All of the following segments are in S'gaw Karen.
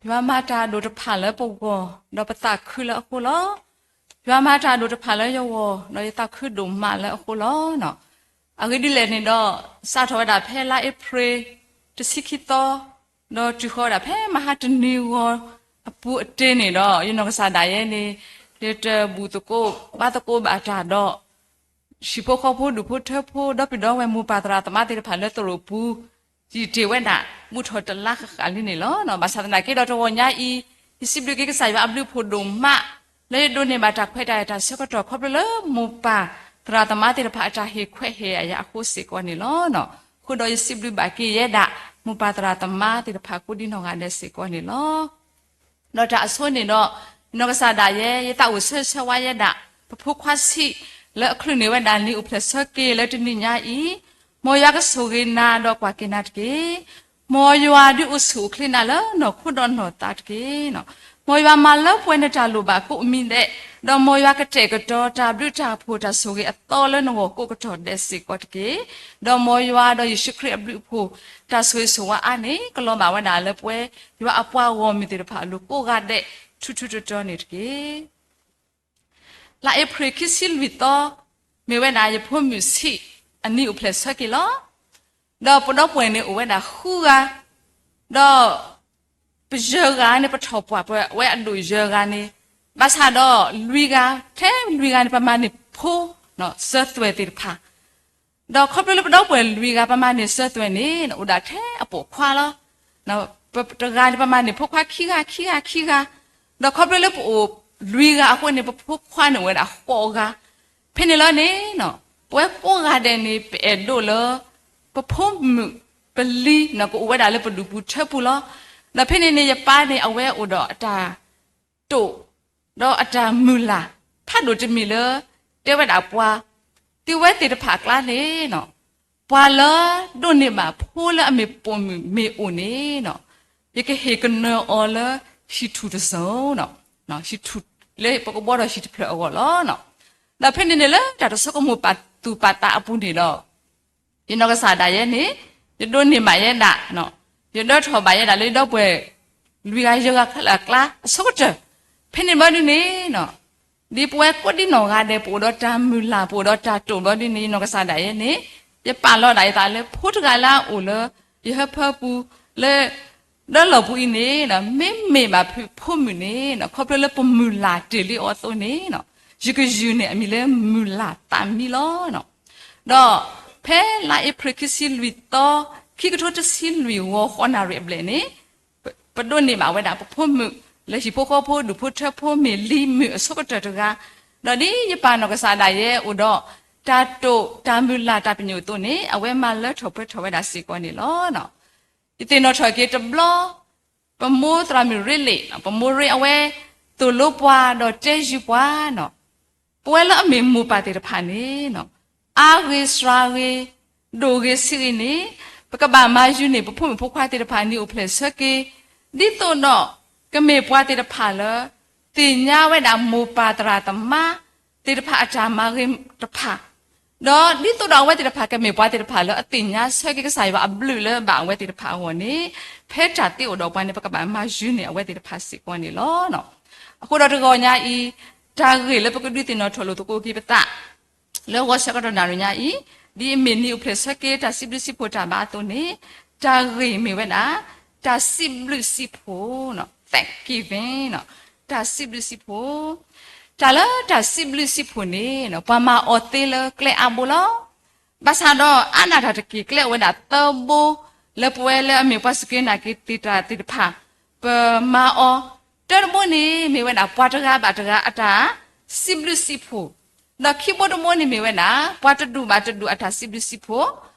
ယွၤမၤတၢ်ဒိၣ်တဖၣ်လၢပဂီၢ်, ဒီးပသးခုလၢအဃိလီၤ. ယွၤမၤတၢ်ဒိၣ်တဖၣ်လၢယဂီၢ်, ဒီးယသးခုဒိၣ်မးလၢအဃိလီၤ. အဂ့ၢ်ဒ်လဲၣ်န့ၣ်ဒီး, စးထီၣ်ဝဲဒၣ်ဖဲလါအ့ဖြ့ၣ် တဆံခံသီ, ဒီးတုၤဃီၤဝဲဒၣ်ဖဲမဟါတနံၤဂီၤအပူၤအတ့ၢ်န့ၣ်ဒီး, ယနီၢ်ကစၢ်ဒၣ်ယဲန့ၣ်, ယတဘူၣ်သကိးဘါသကိးဘၣ်တၢ်ဒီး ဟံၣ်ဖိဃီဖိ ဒူၣ်ဖိထၢဖိ ဒီပုၢ်ဒီဝဲၢ် မိၢ်ပၢ်သရၣ်သမါသ့ၣ်တဖၣ်လၢသရိာ်ပူၤ, ယံာ်တ့ၢ်ဝဲဒၣ် ဘူးထီၣ်တလါဃၣ်ဃၣ်လံန့ၣ်လီၤ. ဘၣ်ဆၣ်သနာ်က့ဒီးတဂီၤညါအံၤ, ယစံးဘျုးက့ၤကစၢ်ယွၤအဘျုးအဖှိၣ်ဒိၣ်မး, လၢယဒိးန့ၢ်ဘၣ်တၢ်ခွဲးတၢ်ယာ်တၢ်ဆၢကတီၢ်ခီဖျိလၢမိၢ်ပၢ်သရၣ်သမါသ့ၣ်တဖၣ်အတၢ်ဟ့ၣ်ခွဲးဟ့ၣ်ယာ်ယၤအဃိစ့ၢ်ကီးန့ၣ်လီၤ. အဃိဒီးယစံးဘျုးဘၣ်က့ၤယဲဒၣ် မိၢ်ပၢ်သရၣ်သမါသ့ၣ်တဖၣ်ကိးဒံနီၢ်ဂၤဒဲးစ့ၢ်ကီးန့ၣ်လီၤ. ဒီးတၢ်အဆိန့ၣ်ဒီး, နီၢ်ကစၢ်ဒၣ်ယဲ ယသးအိၣ်ဆၢဂ့ၤဆၢဝါယဲဒၣ် ပဖိခွါဆံး လၢအချုးန့ၢ်ဝဲဒၣ်နံၣ်အိၣ်ဖျဲၣ်ဆၢက့ၤလၢတနံၤညါအံၤ, မ်ယွၤကဆိၣ်ဂ့ၤနၤဒီးကွၢ်က့ၤနၤတက့ၢ်. မ်ယွၤဒုးအိၣ်ဆူၣ်အိၣ်ချ့နၤလၢနီၢ်ခိဒီးနီၢ်သးတက့ၢ်. မ်ယွၤမၤလၢပှဲၤနတၢ်လိၣ်ဘၣ်ကိးမံၤဒဲး, ဒီးမ်ယွၤကတဲာ်ကတီၤတၢ်ဘျုးတၢ်ဖှိၣ်တၢ်ဆိၣ်ဂ့ၤအသီလၢနဂီၢ်ကိးကတီၢ်ဒဲးစ့ၢ်ကီးတက့ၢ်. ဒီးမ်ယွၤဒီးယ့ၣ်ၡူးခရံာ်အဘျုးအဖှိၣ် တၢ်ဆိၣ်ဂ့ၤဆိၣ်ဝါအါန့ၣ် ကလီၤဘၣ်ဝဲဒၣ်လၢပဝဲယွၤအပှၤဂီၢ်မုၢ်သ့ၣ်တဖၣ်အလိၤကိးဂၤဒဲး ထူထူတီတီန့ၣ်တက့ၢ်. လါအ့ဖြ့ၣ်ခံဆံလွံၢ်သီ, မ့ၢ်ဝဲဒၣ်ယဖိမုၣ်ဆံးအနံၣ်အိၣ်ဖျဲၣ်ဆၢက့ၤလီၤ. ဒီးပဒီပုၢ်ဝဲၢ်န့ၣ်အိၣ်ဝဲဒၣ်ဃုဂၤ, ဒီးပယဲၢ်ဂၤန့ၣ် ပထီၣ်ပှၢ်ပဝဲအဒိၣ်ယဲၢ်ဂၤန့ၣ်, ဘၣ်ဆၣ်ဒီးလွံၢ်ဂၤ, ထဲလွံၢ်ဂၤန့ၣ် ပမၤန့ၢ်ဖိစၢၤသွဲၣ်သ့ၣ်တဖၣ် ဒီးခီဖျိလၢပဒီပုၢ်ဝဲၢ်လွံၢ်ဂၤ ပမၤန့ၢ်စၢၤသွဲၣ်န့ၣ် အိၣ်ဒၣ်ထဲအပိာ်ခွါလီၤ. တဂၤန့ၣ် ပမၤန့ၢ်ဖိခွါခံဂၤ ခံဂၤ ခံဂၤ, ဒီးခီဖျိလၢပအိၣ်လွံၢ်ဂၤအဃိန့ၣ် ပဖိခွါန့ၣ်အိၣ်ဝဲဒၣ်ဃိးဂၤ, ဖဲန့ၣ်လီၤန့ၣ်, ပဝဲကိးဂၤဒဲးန့ၣ် ပအဲၣ်ဒိးလၢ ပဖိမုၣ်ပလံၤန့ၣ် ကအိၣ်ဝဲဒၣ်လၢပဒူၣ်ပူၤထၢပူၤလီၤ. ဒီးဖဲန့ၣ်န့ၣ် ယပၢ်န့ၣ် အဝဲအိၣ်ဒီးအတၢ် တိာ်, ဒီးအတၢ်မုၢ်လၢ် ဖးဒိၣ်တမံၤလၢ တဲဝဲဒၣ်ပှၤ, သုဝဲသ့ၣ်တဖၣ်အကျါန့ၣ်, ပှၤလၢဒိးန့ၢ်ဘၣ်ဖိလၢအမ့ၢ်ပိာ်မုၣ်မ့ၢ်အိၣ်န့ၣ်, ယကဟ့ၣ်ကနၢၤအီၤလၢဟံၣ်ထူၣ်တစိၤ, ဟံၣ်ထူၣ်လၢပကဘှီဒီးဟံၣ်တဖျၢၣ်အဂီၢ်လီၤ. ဒီးဖဲန့ၣ်န့ၣ်လၢတၢ်တဆိကမိၣ်ပာ်သူၣ်ပာ်သးအပူၤန့ၣ်ဒီး ယနီၢ်ကစၢ်ဒၣ်ယဲန့ၣ်, ယဒိးန့ၢ်ဘၣ်ယဲဒၣ်, ယဒၢထီၣ်ဘၣ်ယဲဒၣ်လၢယဒီပုၢ်ဝဲၢ် လွံၢ်ဂၤယဲၢ်ဂၤခဲလၢာ်အကျါအဆိကတၢၢ်, ဖဲန့ၣ်ဘျီဒ်န့ၣ်, ဒ်ပဝဲကိးဒံနီၢ်ဂၤဒဲး ပအိၣ်ဒီးတၢ်မုၢ်လၢ် ပအိၣ်ဒီးတၢ်တိာ်ဘျီဒ်န့ၣ် ယနီၢ်ကစၢ်ဒၣ်ယဲန့ၣ်, ယပာ်လီၤဒၣ်ယသးလၢဖိတဂၤလၢအအိၣ်လၢ ယဟၢဖၢပူၤလၢ ဒီလီၢ်ပူၤအံၤန့ၣ်, မ့မ့ၢ်ဘၣ်ဖုးဖိမုၣ်န့ၣ် ခီဖျိလၢပမုၢ်လၢ်တ့ၢ်လံအီၤအသိးန့ၣ်, ယကယုၢ်န့ၢ်အမံၤလၢမုၢ်လၢ်သးမံလီၤ. ဒီးဖဲလါအ့ဖြ့ၣ်ခံဆံလွံၢ်သီ, ခံကထိတဆံလွံၢ်ဂီၤဃိးနၣ်ရံၣ်အဘျဲၣ်န့ၣ်, ပဒိးန့ၢ်ဘၣ်ဝဲဒၣ်ပဖိမုၣ် လၢဟံၣ်ဖိဃီဖိဒူၣ်ဖိထၢဖိမ့ၢ်လံမုၣ်အဆိကတၢၢ်တဂၤ, ဒီးဒ်ယပၢ်နီၢ်ကစၢ်ဒၣ်ယဲအိၣ်ဒီး တၢ်တိာ်တၢ်မုၢ်လၢ်တၢ်ပညိၣ်အသိးန့ၣ် အဝဲမၤလၢထီၣ်ပှဲၤထီၣ်ဝဲဒၣ်စ့ၢ်ကီးန့ၣ်လီၤ. ယသ့ၣ်နီၣ်ထီၣ်က့ၤတဘျီ ပမိၢ်သရၣ်မုၣ်ရ့လ့ၣ်, ပမိၢ်ရ့အဝဲသိၣ်လိပှၤဒီးတဲယုာ်ပှၤန့ၣ်, ပဝဲလၢအမ့ၢ်မိၢ်ပၢ်သ့ၣ်တဖၣ်န့ၣ်, အါဂ့ၤစှၤဂ့ၤ, ဒိၣ်ဂ့ၤဆံးဂ့ၤန့ၣ်, ပကဘၣ်မၤယုာ်န့ၢ်ပဖိမုၣ်ဖိခွါသ့ၣ်တဖၣ်နံၣ်အိၣ်ဖျဲၣ်ဆၢက့ၤ, ဒ်သိးဒီးကမ့ၢ်ပှၤသ့ၣ်တဖၣ်လၢ သ့ၣ်ညါဝဲဒၣ်မိၢ်ပၢ်သရၣ်သမါသ့ၣ်တဖၣ်အတၢ်မၤဂ့ၤတဖၣ် ဒီးဒ်သိးဒီးအဝဲသ့ၣ်တဖၣ်ကမ့ၢ်ပှၤသ့ၣ်တဖၣ်လၢအသ့ၣ်ညါဆၢက့ၤကစၢ်ယွၤအဘျုးလၢဘၣ်အဝဲသ့ၣ်တဖၣ်အဂီၢ်န့ၣ်, ဖဲတၢ်သ့အိၣ်ဒီးပှၤန့ၣ် ပကဘၣ်မၤယုာ်န့ၢ်အဝဲသ့ၣ်တဖၣ်စ့ၢ်ကီးန့ၣ်လီၤ. အဃိဒီးတဂီၤညါအံၤ, တၢ်ဂ့ၢ်လၢပကဒုးသ့ၣ်နီၣ်ထီၣ်လိာ်သကိးက့ၤပသး လၢဂီၤဆၢကတီၢ်နၣ်ရံၣ်ညါအံၤ, ဒ်အမ့ၢ်နံၣ်အိၣ်ဖျဲၣ်ဆၢက့ၤတၢ်စံးဘျုးစံးဖှိၣ်တၢ်ဘါအသိးန့ၣ်, တၢ်ဂ့ၢ်မ့ၢ်ဝဲဒၣ် တၢ်စံးဘျုးစံးဖှိၣ်, thanksgiving, တၢ်စံးဘျုးစံးဖှိၣ်, တၢ်လၢတၢ်စံးဘျုးစံးဖှိၣ်န့ၣ် ပှၤမၤအီၤသ့လၢကျဲအါဘိလီၤ. ဘၣ်ဆၣ်ဒီးအါဒၣ်တၢ်တက့ၢ်ကျဲအိၣ်ဝဲဒၣ်သၢဘိ လၢပဝဲလၢအမ့ၢ်ပှၤစူၢ်က့ၤနာ်က့ၤသ့ၣ်တဖၣ် ပမၤအီၤ, တၢတဘိန့ၣ် မ့ၢ်ဝဲဒၣ်ပှၤတဂၤဘၣ်တဂၤအတၢ်စံးဘျုးစံးဖှိၣ်, ဒီးခံဘိတဘိန့ၣ်မ့ၢ်ဝဲဒၣ် ပှၤတဒူၣ်ဘၣ်တဒူၣ်အတၢ်စံးဘျုးစံးဖှိၣ်,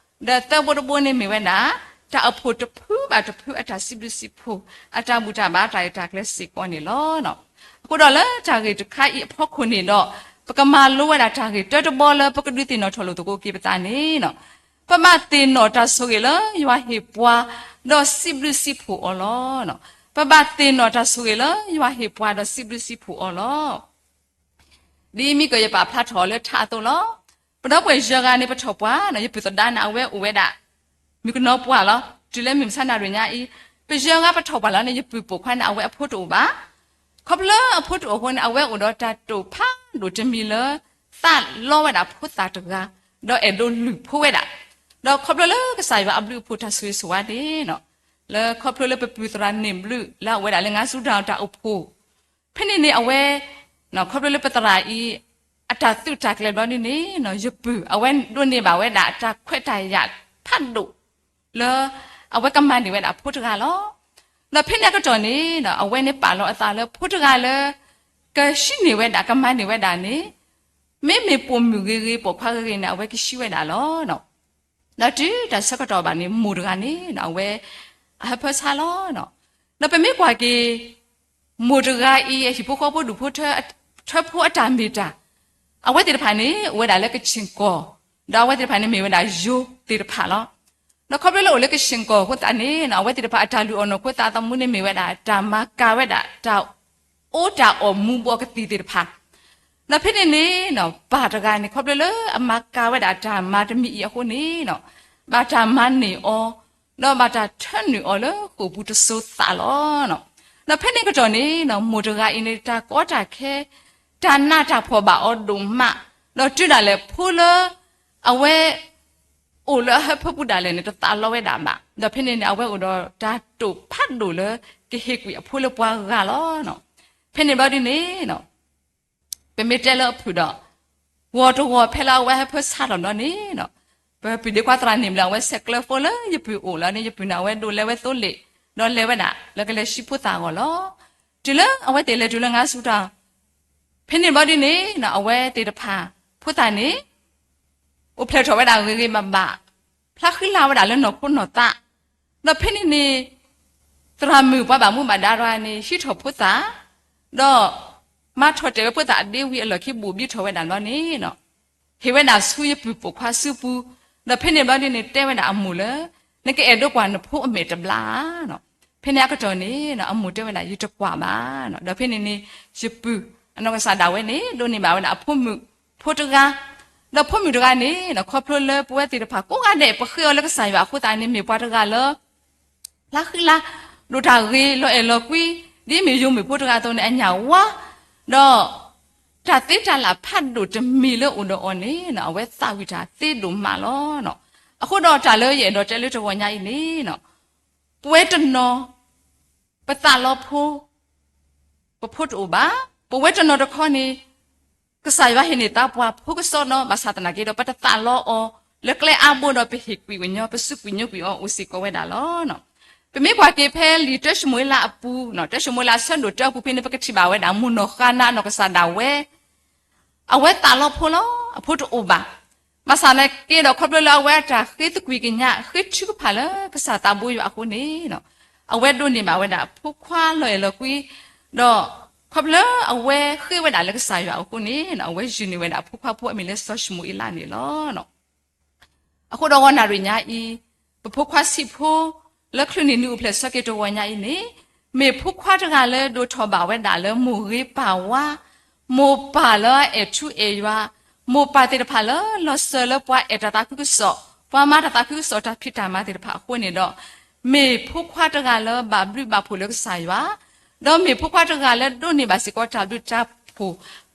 ဒီးသၢဘိတဘိန့ၣ်မ့ၢ်ဝဲဒၣ် တၢ်အိၣ်ဖှိၣ်တဖုဘၣ်တဖုအတၢ်စံးဘျုးစံးဖှိၣ်, အတၢ်ဘူၣ်တၢ်ဘါတၢ်ရဲၣ်တၢ်ကျဲၤစ့ၢ်ကီးန့ၣ်လီၤ. အဃိဒီးလၢတၢ်ဂ့ၢ်တခါအံၤအဖီခိၣ်န့ၣ်ဒီး, ပကမၤလိဝဲဒၣ်တၢ်ဂ့ၢ်တၢတဘီလၢပကဒုးသ့ၣ်နီၣ်ထီၣ်လိာ်သကိးက့ၤပသးန့ၣ်, ပဘၣ်သ့ၣ်နီၣ်တၢ်ဆိၣ်ဂ့ၤလၢယွၤဟ့ၣ်ပှၤ, ဒီးစံးဘျုးစံးဖှိၣ်အီၤလီၤ. ပဘၣ်သ့ၣ်နီၣ်တၢ်ဆိၣ်ဂ့ၤလၢယွၤဟ့ၣ်ပှၤဒီးစံးဘျုးစံးဖှိၣ်အီၤလီၤ. ဒ်အမ့ၢ်ကယပာ်ဖျါထီၣ်လၢထးအသိးလီၤ. ပဒီပုၢ်ဝဲၢ်ယဲၢ်ဂၤန့ၣ် ပထီၣ်ပှၢ်န့ၣ် ယပုၢ်သဒါန့ၣ် အဝဲအိၣ်ဝဲဒၣ် မုၣ်ကနီၤပှၢ်လီၤ. တုၤလၢမုၢ်မဆါနၣ်ရံၣ်ညါအံၤ, ပယီၤဂၤပထီၣ်ပှၢ်လီၤန့ၣ် ယပုၢ်ပိာ်ခွါန့ၣ် အဝဲအဖိတအိၣ်ဘၣ်. ခီဖျိအဖိတအိၣ်အဃိန့ၣ် အဝဲအိၣ်ဒီးတၢ်တိာ်ဖးဒိၣ်တမံၤလၢ သးလီဝဲဒၣ်ဖိသၣ်တဂၤ, ဒီးအဲၣ်ဒိးလုၢ်ဖိဝဲဒၣ်, ဒီးခီဖျိလၢကစၢ်ယွၤအဘျုးအဖှိၣ်တၢ်ဆိၣ်ဂ့ၤဆိၣ်ဝါန့ၣ် လၢခီဖျိလၢပပုၢ်သရၣ်န့ၢ်ဘျုးလၢအဝဲဒၣ်လၢ ငါးဆူတၢ်အိၣ်ဖှိၣ် ဖဲန့ၣ်န့ၣ်အဝဲ ခီဖျိလၢပသရၣ်အံၤ အတၢ်သုးတၢ်ကျဲၤဘျီန့ၣ်န့ၣ် ယပုၢ်အဝဲဒိးန့ၢ်ဘၣ်ဝဲဒၣ်တၢ်ခွဲးတၢ်ယာ်ဖးဒိၣ် လၢ အဝဲကမၤန့ၢ်ဝဲဒၣ်ဖိတဂၤလီၤ. ဒီးဖဲန့ၣ်အကတီၢ်န့ၣ် အဝဲန့ၣ်ပာ်လီၤအသးလၢဖိတဂၤလၢ ကဟံးန့ၢ်ဝဲဒၣ် ကမၤန့ၢ်ဝဲဒၣ်န့ၣ် မ့မ့ၢ်ပိာ်မုၣ်ဂ့ၤဂ့ၤ ပိာ်ခွါဂ့ၤဂ့ၤန့ၣ် အဝဲကဟံးဝဲဒၣ်လီၤ. ဒီးတုၤတၢ်ဆၢကတီၢ်ဘၣ်န့ၣ် မိၢ်တဂၤန့ၣ် အဝဲ အဟၢဖၢဆါလီၤ. ဒီးပမ့ၢ်ကွၢ်က့ၤ မိၢ်တဂၤအံၤ အဟံၣ်ဖိဃီဖိဒူၣ်ဖိ ထၢဖိအတၢ်မ့ၢ်တၢ်, အဝဲသ့ၣ်တဖၣ်န့ၣ် အိၣ်ဝဲဒၣ်လၢကဆ့ၣ်ကီၢ်, ဒီးအဝဲသ့ၣ်တဖၣ်န့ၣ်မ့ၢ်ဝဲဒၣ်ယိၤသ့ၣ်တဖၣ်လီၤ. ဒီးခီဖျိလၢအိၣ်လၢကဆ့ၣ်ကီၢ်အဃိသတးန့ၣ် အဝဲသ့ၣ်တဖၣ်အတၢ်လုၢ်အီၣ်နီၢ်ခိသးသမူန့ၣ်မ့ၢ်ဝဲဒၣ် တၢ်မၤကၤဝဲဒၣ် တၢ်အိၣ်တၢ်အီၣ်မူဘှီကသံၣ်သ့ၣ်တဖၣ် ဒီးဖဲန့ၣ်န့ၣ် ပၢ်တဂၤန့ၣ် ခီဖျိလၢအမၤကၤဝဲဒၣ်တၢ်မၤတမံၤအံၤအဃိန့ၣ် ဘၣ်တၢ်မၤန့ၢ်အီၤ, ဒီးဘၣ်တၢ်ထၢနုာ်အီၤလၢဃိာ်ပူၤတစိၤသးလီၤ. ဒီးဖဲန့ၣ်ကတီၢ်န့ၣ် မိၢ်တဂၤအံၤန့ၣ် တၢ်ကီတၢ်ခဲ တၢ်နးတၢ်ဖှီၣ်ဘၣ်အီၤဒိၣ်မး, ဒီးတုၤဒၣ်လဲာ်ဖိလၢ အဝဲ အိၣ်လၢအဟၢဖၢပူၤဒၣ်လဲာ်န့ၣ် တသးလီဝဲဒၣ်ဘၣ်. ဒီးဖဲန့ၣ်န့ၣ် အဝဲအိၣ်ဒီးတၢ်တိာ်ဖးဒိၣ်လၢ ကဟ့ၣ်ကွံာ်အဖိလၢပှၤဂၤလီၤ. ဖဲန့ၣ်ဘျီဒ်န့ၣ် ပမ့ၢ်တဲလၢအဖုၣ်ဒီး ဂီၤတဂီၤဖဲလၢအဝဲဟၢဖၢဆါထီၣ်ဘျီန့ၣ် ပပုၢ်ဒ့ခွါသရၣ်န့ၣ်ဘျီ အဝဲဆဲးကျၢဖိလၢယပုၢ်အိၣ်လီၤန့ၣ် ယပုၢ်န့ၣ် အဝဲဒိးလဲၤဝဲသိလ့ၣ်, ဒီးလဲၤဝဲဒၣ်လၢကလဲၤဆှံဖိသၣ်အဂီၢ်လီၤ. တုၤလၢအဝဲသ့ၣ်လဲၤတုၤလၢငါးဆူတၢ် ဖဲန့ၣ်ဘျီဒ်န့ၣ် အဝဲသ့ၣ်တဖၣ် ဖိသၣ်န့ၣ် အိၣ်ဖျဲၣ်ထီၣ်ဝဲဒၣ်ဂ့ၤဂ့ၤဘၣ်ဘၣ်, ဖျါဃံလၤဝဲဒၣ်လၢနီၢ်ခိနီၢ်သး, ဒီးဖဲန့ၣ်န့ၣ် သရၣ်မုၣ်ပှၤဘၣ်မူဘၣ်ဒါတဂၤန့ၣ် ဟံးထီၣ်ဖိသၣ်, ဒီး မၤထီၣ်တဲာ်ဝဲဖိသၣ်အဒ့ဝံၤအလီၢ်ခံ ဘူးဘံထီၣ်ဝဲဒၣ်ဘျီန့ၣ် ဟ့ၣ်ဝဲဒၣ်ဆူယပုၢ်ပိာ်ခွါစုပူၤ, ဒီးဖဲန့ၣ်ဘျီဒ်န့ၣ် တဲဝဲဒၣ်အမိၢ်လၢ နကအဲၣ်ဒိးကွၢ်နဖိအမဲာ်တဘျါဧါ. ဖဲန့ၣ်အကတီၢ်န့ၣ် အမိၢ်တဲဝဲဒၣ် ယတကွၢ်ဘၣ်. ဒီးဖဲန့ၣ်န့ၣ် ယပုၢ်အနီၢ်ကစၢ်ဒၣ်ဝဲန့ၣ် ဒိးန့ၢ်ဘၣ်ဝဲဒၣ်အဖိမုၣ်ဖိတဂၤ, ဒီးဖိမုၣ်တဂၤန့ၣ် ခီဖျိလၢပဝဲသ့ၣ်တဖၣ်ကိးဂၤဒဲး ပဃ့အီၤလၢကစၢ်ယွၤအဃိသတးန့ၣ် မ့ၢ်ပှၤတဂၤလၢ ဖျါဃံလၤ, ဒိၣ်တၢ်ဂ့ၤလီၤအဲၣ်လီၤကွံ, ဒ်မ့ၢ်ယိၤမုၣ်ဖိတဂၤအသိးန့ၣ် အညၣ်ဝါ, ဒီး တၢ်သ့တၢ်လၢ်ဖးဒိၣ်တမံၤလၢအိၣ်ဒီးအီၤန့ၣ် အဝဲသးဝံၣ်တၢ်သ့ဒိၣ်မးလီၤ. အဃိဒီးတၢ်လၢယအဲၣ်ဒိးတဲလၢတဂီၤညါအံၤန့ၣ် ပဝဲတနီၤ ပသးလီဖိ ပဖိတအိၣ်ဘၣ်, ပဝဲတနီၤတခီန့ၣ် ကစၢ်ယွၤဟ့ၣ်န့ၢ်သးပှၤဖိကစီဒီး ဘၣ်ဆၣ်သနာ်က့ဒီး ပတသးလီအီၤ လၢကျဲအါဘိဒီး ပဟ့ၣ်ကွံာ်ကညီ ပစူးကွံာ်ညိကွံာ်အီၤအိၣ်စ့ၢ်ကီးဝဲဒၣ်လီၤ. ပမ့ၢ်ကွၢ်က့ၤဖဲလံာ်တၢၡမူၤအ့လးအပူၤ, တၢၡမူၤအ့လးအဆၢဒိၣ်တၢအပူၤဖဲန့ၣ် ပကထံၣ်ဘၣ်ဝဲဒၣ် မိၢ်နီၢ်ဃါနါအနီၢ်ကစၢ်ဒၣ်ဝဲ အဝဲသးလီဖိလီၤ, အဖိတအိၣ်ဘၣ်. ဘၣ်ဆၣ်သနာ်က့ဒီး ခီဖျိလၢအဝဲအတၢ်ဃ့သကွံာ်ကညး ဃ့ထုကဖၣ်လၢကစၢ်သးဘိယွၤအဃိန့ၣ် အဝဲဒိးန့ၢ်ဘၣ်ဝဲဒၣ်ဖိခွါလီၤအဲၣ်လီၤကွံ, ဒီး ခီဖျိလၢအဝဲဃ့ဝဲဒၣ်လၢကစၢ်ယွၤအဃိန့ၣ် အဝဲယုၢ်န့ၢ်ဝဲဒၣ်ဖိခွါဖိအမံၤလၢစီၤၡမူၤအ့လးန့ၣ်လီၤ. အဃိဒီးဂီၤနၣ်ရံၣ်ညါအံၤ ပဖိခွါဆံးဖိ လၢချုးန့ၢ်နံၣ်အိၣ်ဖျဲၣ်ဆၢက့ၤတဂီၤညါအံၤန့ၣ် မ့ၢ်ဖိခွါတဂၤလၢဒိးထီၣ်ဘၣ်ဝဲဒၣ်လၢမိၢ်ဂ့ၤပၢ်ဝါ, မိၢ်ပၢ်လၢအအဲၣ်ထူအဲၣ်ယွၤ, မိၢ်ပၢ်သ့ၣ်တဖၣ်လၢလီၤစၢၤလၢပှၤအဲၣ်တၢ်သးခုကစီၣ်, ပှၤမၤတၢ်သးခုကစီၣ်တၢ်ဖံးတၢ်မၤသ့ၣ်တဖၣ်အဃိန့ၣ်ဒီး မ့ၢ်ဖိခွါတဂၤလၢဘၣ်ဘျုးဘၣ်ဖှိၣ်လၢကစၢ်ယွၤ, ဒီးမ့ၢ်ဖိခွါတဂၤလၢဒိးန့ၢ်ဘၣ်စ့ၢ်ကီးတၢ်ဘျုးတၢ်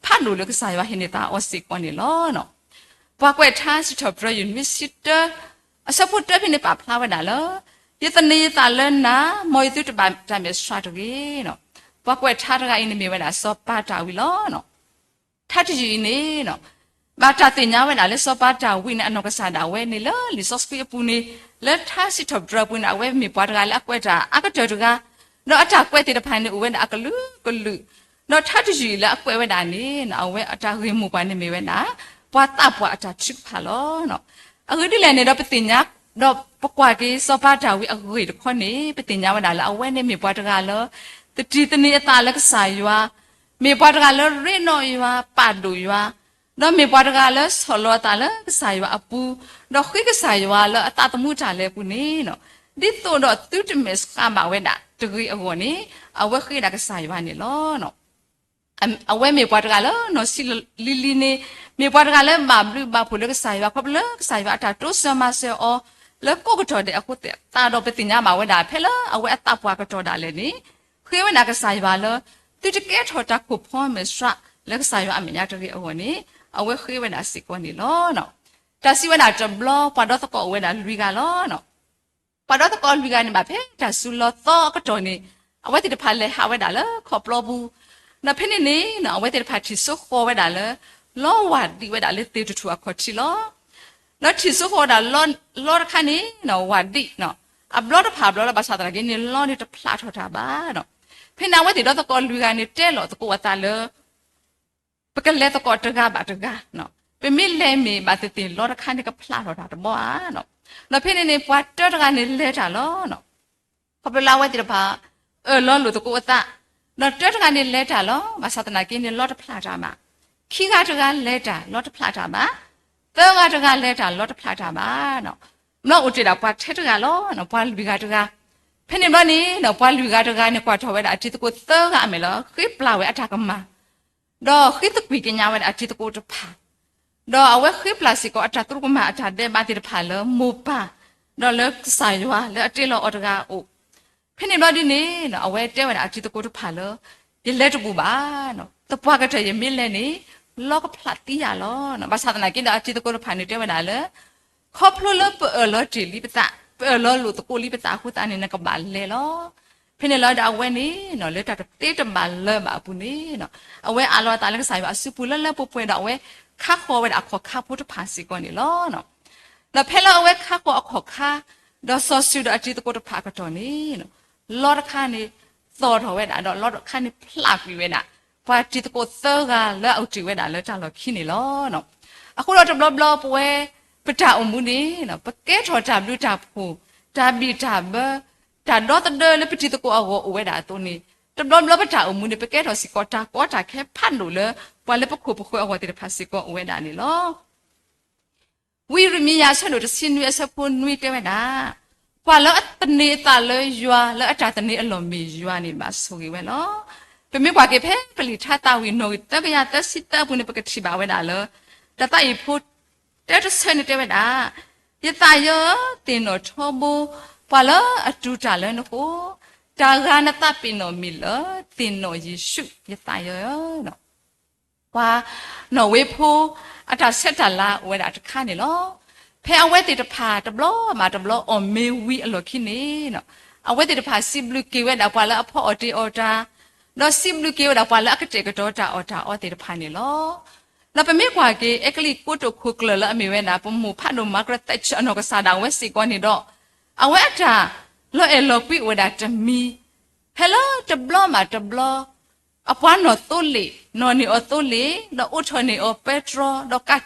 ဖှိၣ်ဖးဒိၣ်လၢကစၢ်ယွၤဟ့ၣ်န့ၢ်သးအီၤစ့ၢ်ကီးန့ၣ်လီၤ. ပှၤကွဲးထါစံးထီၣ်ပတြၢၤ ယွၤနွံဆံတၢ အဆၢဖိတၢဖဲန့ၣ်ပာ်ဖျါဝဲဒၣ်လၢ ယသန့ၤယသးလၢနၤ, မ်ယသုတဘၣ်တၢ်မဲာ်ဆှးတဂ့ၤ. ပှၤကွဲးထါတဂၤအံၤန့ၣ်မ့ၢ်ဝဲဒၣ်စီၤပၤတၢ်ဝံၤလီၤ. ထါတယုၢ်အံၤန့ၣ် ဘၣ်တၢ်သ့ၣ်ညါဝဲဒၣ်လၢစီၤပၤတၢ်ဝံၤန့ၣ် အနီၢ်ကစၢ်ဒၣ်ဝဲန့ၣ်လၢလံာ်စီဆှံအပူၤန့ၣ် လၢထါစံးထီၣ်ပတြၢၤအပူၤန့ၣ် အဝဲမ့ၢ်ပှၤတဂၤလၢအကွဲးတၢ်အါကတၢၢ်တဂၤ, ဒီးအတၢ်ကွဲးသ့ၣ်တဖၣ်န့ၣ်အိၣ်ဝဲဒၣ်အကလုာ်ကလုာ်, ဒီးထါတယုၢ်အံၤလၢအကွဲးဝဲဒၣ်န့ၣ် အဝဲအတၢ်ဂ့ၢ်မိၢ်ပှၢ်န့ၣ်မ့ၢ်ဝဲဒၣ် ပှၤသးပှၢ်အတၢ်ထုကဖၣ်လီၤ. အဂ့ၢ်ဒ်လဲၣ်န့ၣ်ဒီးပသ့ၣ်ညါ ဒီးပကွၢ်က့ၤစီၤပၤတၢ်ဝံၤအဂ့ၢ်တခီန့ၣ် ပသ့ၣ်ညါဝဲဒၣ်လၢအဝဲန့ၣ်မ့ၢ်ပှၤတဂၤလၢ သတံၢ်သန့ၤအသးလၢကစၢ်ယွၤ, မ့ၢ်ပှၤတဂၤလၢရ့နီၣ်ယွၤ ပာ်ဒိၣ်ယွၤ, ဒီးမ့ၢ်ပှၤတဂၤလၢဆီၣ်လီၤအသးလၢကစၢ်ယွၤအပူၤ, ဒီးဃ့ကစၢ်ယွၤလၢအသးသမူတၢ်လဲၤအပူၤန့ၣ်, ဒ်သိးဒီးသုတမဲာ်ဆှးဘၣ်ဝဲဒၣ်တဂ့ၤအဂီၢ်န့ၣ် အဝဲဃ့ဒၣ်ကစၢ်ယွၤန့ၣ်လီၤ. အဝဲမ့ၢ်ပှၤတဂၤလၢနီၢ်ဆံးလံၤလံၤန့ၣ်, မ့ၢ်ပှၤတဂၤလၢဘၣ်ဘျုးဘၣ်ဖှိၣ်လၢကစၢ်ယွၤ ခီဖျိလၢကစၢ်ယွၤအတၢ်တိစၢၤမၤစၢၤအီၤ လၢကိးကတီၢ်ဒဲးအဃိသတးဒီး ပသ့ၣ်ညါဘၣ်ဝဲဒၣ် ဖဲလၢအဝဲအသးပှၢ်ကတီၢ်ဒၣ်လဲာ်န့ၣ် ဃ့ဝဲဒၣ်ကစၢ်ယွၤလၢ သုတကဲထီၣ်တၢ်ခိၣ်ဖီမ့ၢ်စှး လၢကစၢ်ယွၤအမဲာ်ညါတဂ့ၤအဂီၢ်န့ၣ် အဝဲဃ့ဝဲဒၣ်စ့ၢ်ကီးန့ၣ်လီၤ. တၢ်စံးဝဲဒၣ်တဘျီ ပှၤဒီသကိးအိၣ်ဝဲဒၣ်လွံၢ်ဂၤလီၤ. ပှၤဒီသကိးလွံၢ်ဂၤန့ၣ်ဘၣ် ဖဲတၢ်စူၤလီၤသီအကတီၢ်န့ၣ် အဝဲသ့ၣ်တဖၣ်လဲၤဟးဝဲဒၣ်လၢခီၣ်ပျီပူၤ, ဒီးဖဲန့ၣ်န့ၣ် အဝဲသ့ၣ်တဖၣ်ထံၣ်စိဃီၤဝဲဒၣ်လၢ လီဝၢ်ဒံးဝဲဒၣ်လၢသ့ၣ်တထူၣ်အခီၣ်ထံးလီၤ. ဒီးထံၣ်စိဃီၤဝဲဒၣ် လီတခါန့ၣ် ဝၢ်ဒံး အဘျီတဖၣ်အဘျီလီၤ ဘၣ်ဆၣ်သနာ်က့န့ၣ် လီန့ၣ်တဖျးထီၣ်တၢ်ဘၣ်. ဖဲန့ၣ်အဝဲသ့ၣ်ဒီသကိးလွံၢ်ဂၤန့ၣ် တဲလိာ်သကိးအသးလၢ ပကလဲၤသကိးတဂၤဘၣ်တဂၤ, ပမ့ၢ်လဲၤမ့ၢ်ဘၣ်သ့ၣ်သ့ၣ် လီတခါန့ၣ်ကဖျးထီၣ်တၢ်တဘီဧါ. ဒီးဖဲန့ၣ်န့ၣ် ပှၤတၢတဂၤန့ၣ်လဲၤတၢ်လီၤ. ခီဖျိလၢအဝဲသ့ၣ်တဖၣ် အၢၣ်လီၤလိာ်သကိးအသး, ဒီးတၢတဂၤန့ၣ်လဲၤတၢ်လီၤ. ဘၣ်ဆၣ်သနာ်က့န့ၣ် လီတဖျးတၢ်ဘၣ်. ခံဂၤတဂၤလဲၤတၢ် လီတဖျးတၢ်ဘၣ်. သၢဂၤတဂၤလဲၤတၢ် လီတဖျးတၢ်ဘၣ်. ဘျီအိၣ်တ့ၢ်ဒၣ်ပှၤထဲတဂၤလီၤ, ပှၤလွံၢ်ဂၤတဂၤ. ဖဲန့ၣ်ဘျီန့ၣ် ပှၤလွံၢ်ဂၤတဂၤန့ၣ် ကွၢ်ထီၣ်ဝဲဒၣ်အတံၤသကိးသၢဂၤအမဲာ်လီၤ, ဃ့ပျၢ်ဝဲအတၢ်ကမၣ် ဒီးဃ့သကွံၢ်ကညးဝဲဒၣ်အတံၤသကိးတဖၣ်, ဒီးအဝဲဃ့ပျၢ်စ့ၢ်ကီးအတၢ်သရူးကမၣ်အတၢ်ဒဲးဘးသ့ၣ်တဖၣ်လၢမိၢ်ပၢ်, ဒီးလၢကစၢ်ယွၤလၢအတ့လီၤအီၤတဂၤအအိၣ်. ဖဲန့ၣ်ဘျီဒ်န့ၣ် အဝဲတဲဝဲဒၣ်အတံၤသကိးတဖၣ်လၢ ယလဲၤတဘူးဘၣ်, သပှၢ်ကတၢၢ်ယမ့ၢ်လဲၤန့ၣ် လီကဖျးသံယၤလီၤ. ဘၣ်ဆၣ်သနာ်က့ဒီးအတံၤသကိးတဖၣ်န့ၣ်တဲဝဲဒၣ်လၢ ခီဖျိလၢပအၢၣ်လီၤတ့ၢ်လံပသး, ပအၢၣ်လီၤလိာ်သကိးလံပသးအဃိသတးန့ၣ် နကဘၣ်လဲၤလီၤ. ဖဲန့ၣ်လီၤဒီးအဝဲန့ၣ် လၢတၢ်တသ့တဘၣ်လၢၤဘၣ်အပူၤန့ၣ် အဝဲအးလီၤအသးလၢကစၢ်ယွၤအစုပူၤလၢလၢပှဲၤပှဲၤဒီးအဝဲခါဃီၤဝဲဒၣ်အခီၣ်ခါဖိတဖၣ်စ့ၢ်ကီးန့ၣ်လီၤ. ဒီးဖဲလၢအဝဲခါဃီၤအခီၣ်ခါ ဒီးစီၤစုၤဒီးအတံၤသကိးတဖၣ်အကတီၢ်န့ၣ် လီတခါန့ၣ် သီၣ်ထီၣ်ဝဲဒၣ်ဒီးလီတခါန့ၣ်ဖျးကွံာ်ဝဲဒၣ် ပှၤတံၤသကိးသၢဂၤလၢအအိၣ်တ့ၢ်ဝဲဒၣ်လၢတၢ်လီၢ်ခံန့ၣ်လီၤ. အဃိဒီးတဘျီဘျီပဝဲ ပတၢ်အိၣ်မူန့ၣ် ပကဲထီၣ်တၢ်ဘျုးတၢ်ဖှိၣ် တၢ်ဘံၣ်တၢ်ဘၢ တၢ်ဒီသဒၢလၢပတံၤသကိးအဂီၢ်အိၣ်ဝဲဒၣ်အသိးန့ၣ် တဘျီဘျီပတၢ်အိၣ်မူန့ၣ် ပကဲထီၣ်စ့ၢ်ကီးတၢ်ကီတၢ်ခဲဖးဒိၣ်လၢ ပှၤလၢပခိၣ်ပဃၢၤအဂီၢ်သ့ၣ်တဖၣ်စ့ၢ်ကီးအိၣ်ဝဲဒၣ်န့ၣ်လီၤ. ဝံယံးရမံယၤအဆၢဒိၣ်တဆံနွံအဆၢဖိနွံတဲဝဲဒၣ်, ပှၤလၢအသန့ၤအသးလၢယွၤလၢအတၢ်သန့ၤအလီၢ်မ့ၢ်ယွၤန့ၣ်ဘၣ်ဆိၣ်ဂ့ၤဝဲလီၤ. ပမ့ၢ်ကွၢ်က့ၤဖဲပလံာ်ထါသးဝံၣ်နီၣ်ဂံၢ်သၢကယၤသၢဆံသၢအပူၤန့ၣ် ပကထံၣ်ဘၣ်ဝဲဒၣ်လၢ တၢ်သးဝံၣ်ဖိ တၢတဆၢန့ၣ်တဲဝဲဒၣ်, ယသးယီ သ့ၣ်နီၣ်ထီဘိ, ပှၤလၢအတူၢ်တၢ်လၢနဃိ, တၢ်ဂၤနသးပ့ၤနီၣ်မံၤလၢ သ့ၣ်နီၣ်ယ့ၣ်ၡူး ယသးယီ. ပှၤနီၣ်ဝ့ဖိ အတၢ်ဆဲးတၢ်လၤအိၣ်ဝဲဒၣ်တခါန့ၣ်လီၤ. ဖဲအဝဲသ့ၣ်တဖၣ်တဘျီဘၣ်တဘျီအီၣ်မ့ၤဝံၤအလီၢ်ခံန့ၣ် အဝဲသ့ၣ်တဖၣ်စံးဘျုးက့ၤဝဲဒၣ်ပှၤလၢအဖီအီၣ်တ့အီၣ်တၢ်, ဒီးစံးဘျုးက့ၤဝဲဒၣ်ပှၤလၢအကတဲာ်ကတီၤတၢ်အီၣ်တၢ်အီသ့ၣ်တဖၣ်န့ၣ်လီၤ. ဒီးပမ့ၢ်ကွၢ်က့ၤ အဲကလံးကိတိာ်ခိၣ်ကျၢၢ်လၢအမ့ၢ်ဝဲဒၣ် ပမိၢ်ဖးဒိၣ် Margaret Thatcher အနီၢ်ကစၢ်ဒၣ်ဝဲစ့ၢ်ကီးန့ၣ်ဒီး အဝဲအတၢ်လီၤအဲၣ်လီၤကွံအိၣ်ဝဲဒၣ်တမံၤ, ဖဲလၢတဘျီဘၣ်တဘျီ အပှၤနီၣ်သိလ့ၣ်, နီၣ်န့ၢ်အီၤသိလ့ၣ်, ဒီးအိးထီၣ်န့ၢ်အီၤပဲတြီ,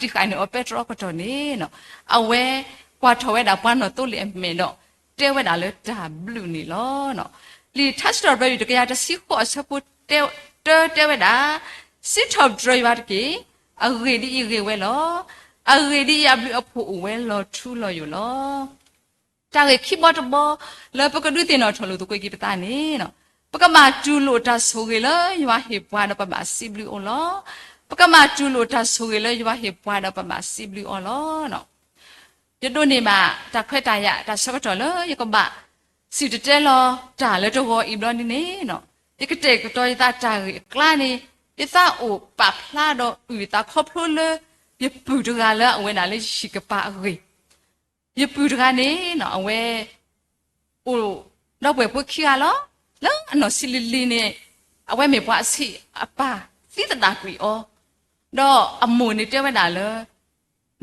ဒီးကးတံာ်ဃာ်န့ၢ်အီၤပဲတြီအကတီၢ်န့ၣ်, အဝဲကွၢ်ထီၣ်ဝဲဒၣ်ပှၤနီၣ်သိလ့ၣ်အမဲာ်ဒီး တဲဝဲဒၣ်လၢတၢ်ဘျုးန့ၣ်လီၤ. လံာ်ထါစံးထီၣ်ပတြၢၤယွၤတဆံဃိးအဆၢဖိတၢတဲဝဲဒၣ်, စံးထီၣ်ပတြၢၤယွၤတက့ၢ်, အဂ့ၢ်ဒ်အံၤဂ့ၤဝဲလီၤ. အဂ့ၢ်ဒ်အံၤအဘျုးအဖှိၣ်အိၣ်ဝဲလီၤထူလီၤယိာ်လီၤ. တၢ်ဂ့ၢ်ခံဘီတဘီ လၢပကဒုးသ့ၣ်နီၣ်ထီၣ်လိာ်သကိးက့ၤပသးန့ၣ်, ပကဘၣ်တူၢ်လိာ်တၢ်ဆိၣ်ဂ့ၤလၢယွၤဟ့ၣ်ပှၤဒီးပဘၣ်စံးဘျုးအီၤလီၤ. ပကဘၣ်တူၢ်လိာ်တၢ်ဆိၣ်ဂ့ၤလၢယွၤဟ့ၣ်ပှၤဒီးပဘၣ်စံးဘျုးအီၤလီၤ. ယဒိးန့ၢ်ဘၣ်တၢ်ခွဲးတၢ်ယာ်တၢ်ဆၢကတီၢ်လၢယကဘၣ်စံၣ်တဲၤတဲလီၤတၢ်လၢတဂီၤအံၤဘျီဒ်န့ၣ်, ယကတဲာ်ကတီၤယသးတၢ်ဂ့ၢ်အကျါန့ၣ်, ယသးအိၣ်ပာ်ဖျါဒီးအုၣ်ယသးခီဖျိလၢ ယပုၢ်တဂၤလၢအအိၣ်ဝဲဒၣ်လၢယဟံၣ်ကပၤအဂ့ၢ်, ယပုၢ်တဂၤန့ၣ် အဝဲ အိၣ်ဒီပုၢ်ဝဲၢ်ဖိခံဂၤလီၤ. လၢအနီၢ်ဆံးလံၤလံၤန့ၣ် အဝဲမ့ၢ်ပှၤအဆံးအပၢ်သံသဒၣ်ကွံာ်အီၤ, ဒီးအမိၢ်န့ၣ်တဲဝဲဒၣ်လၢ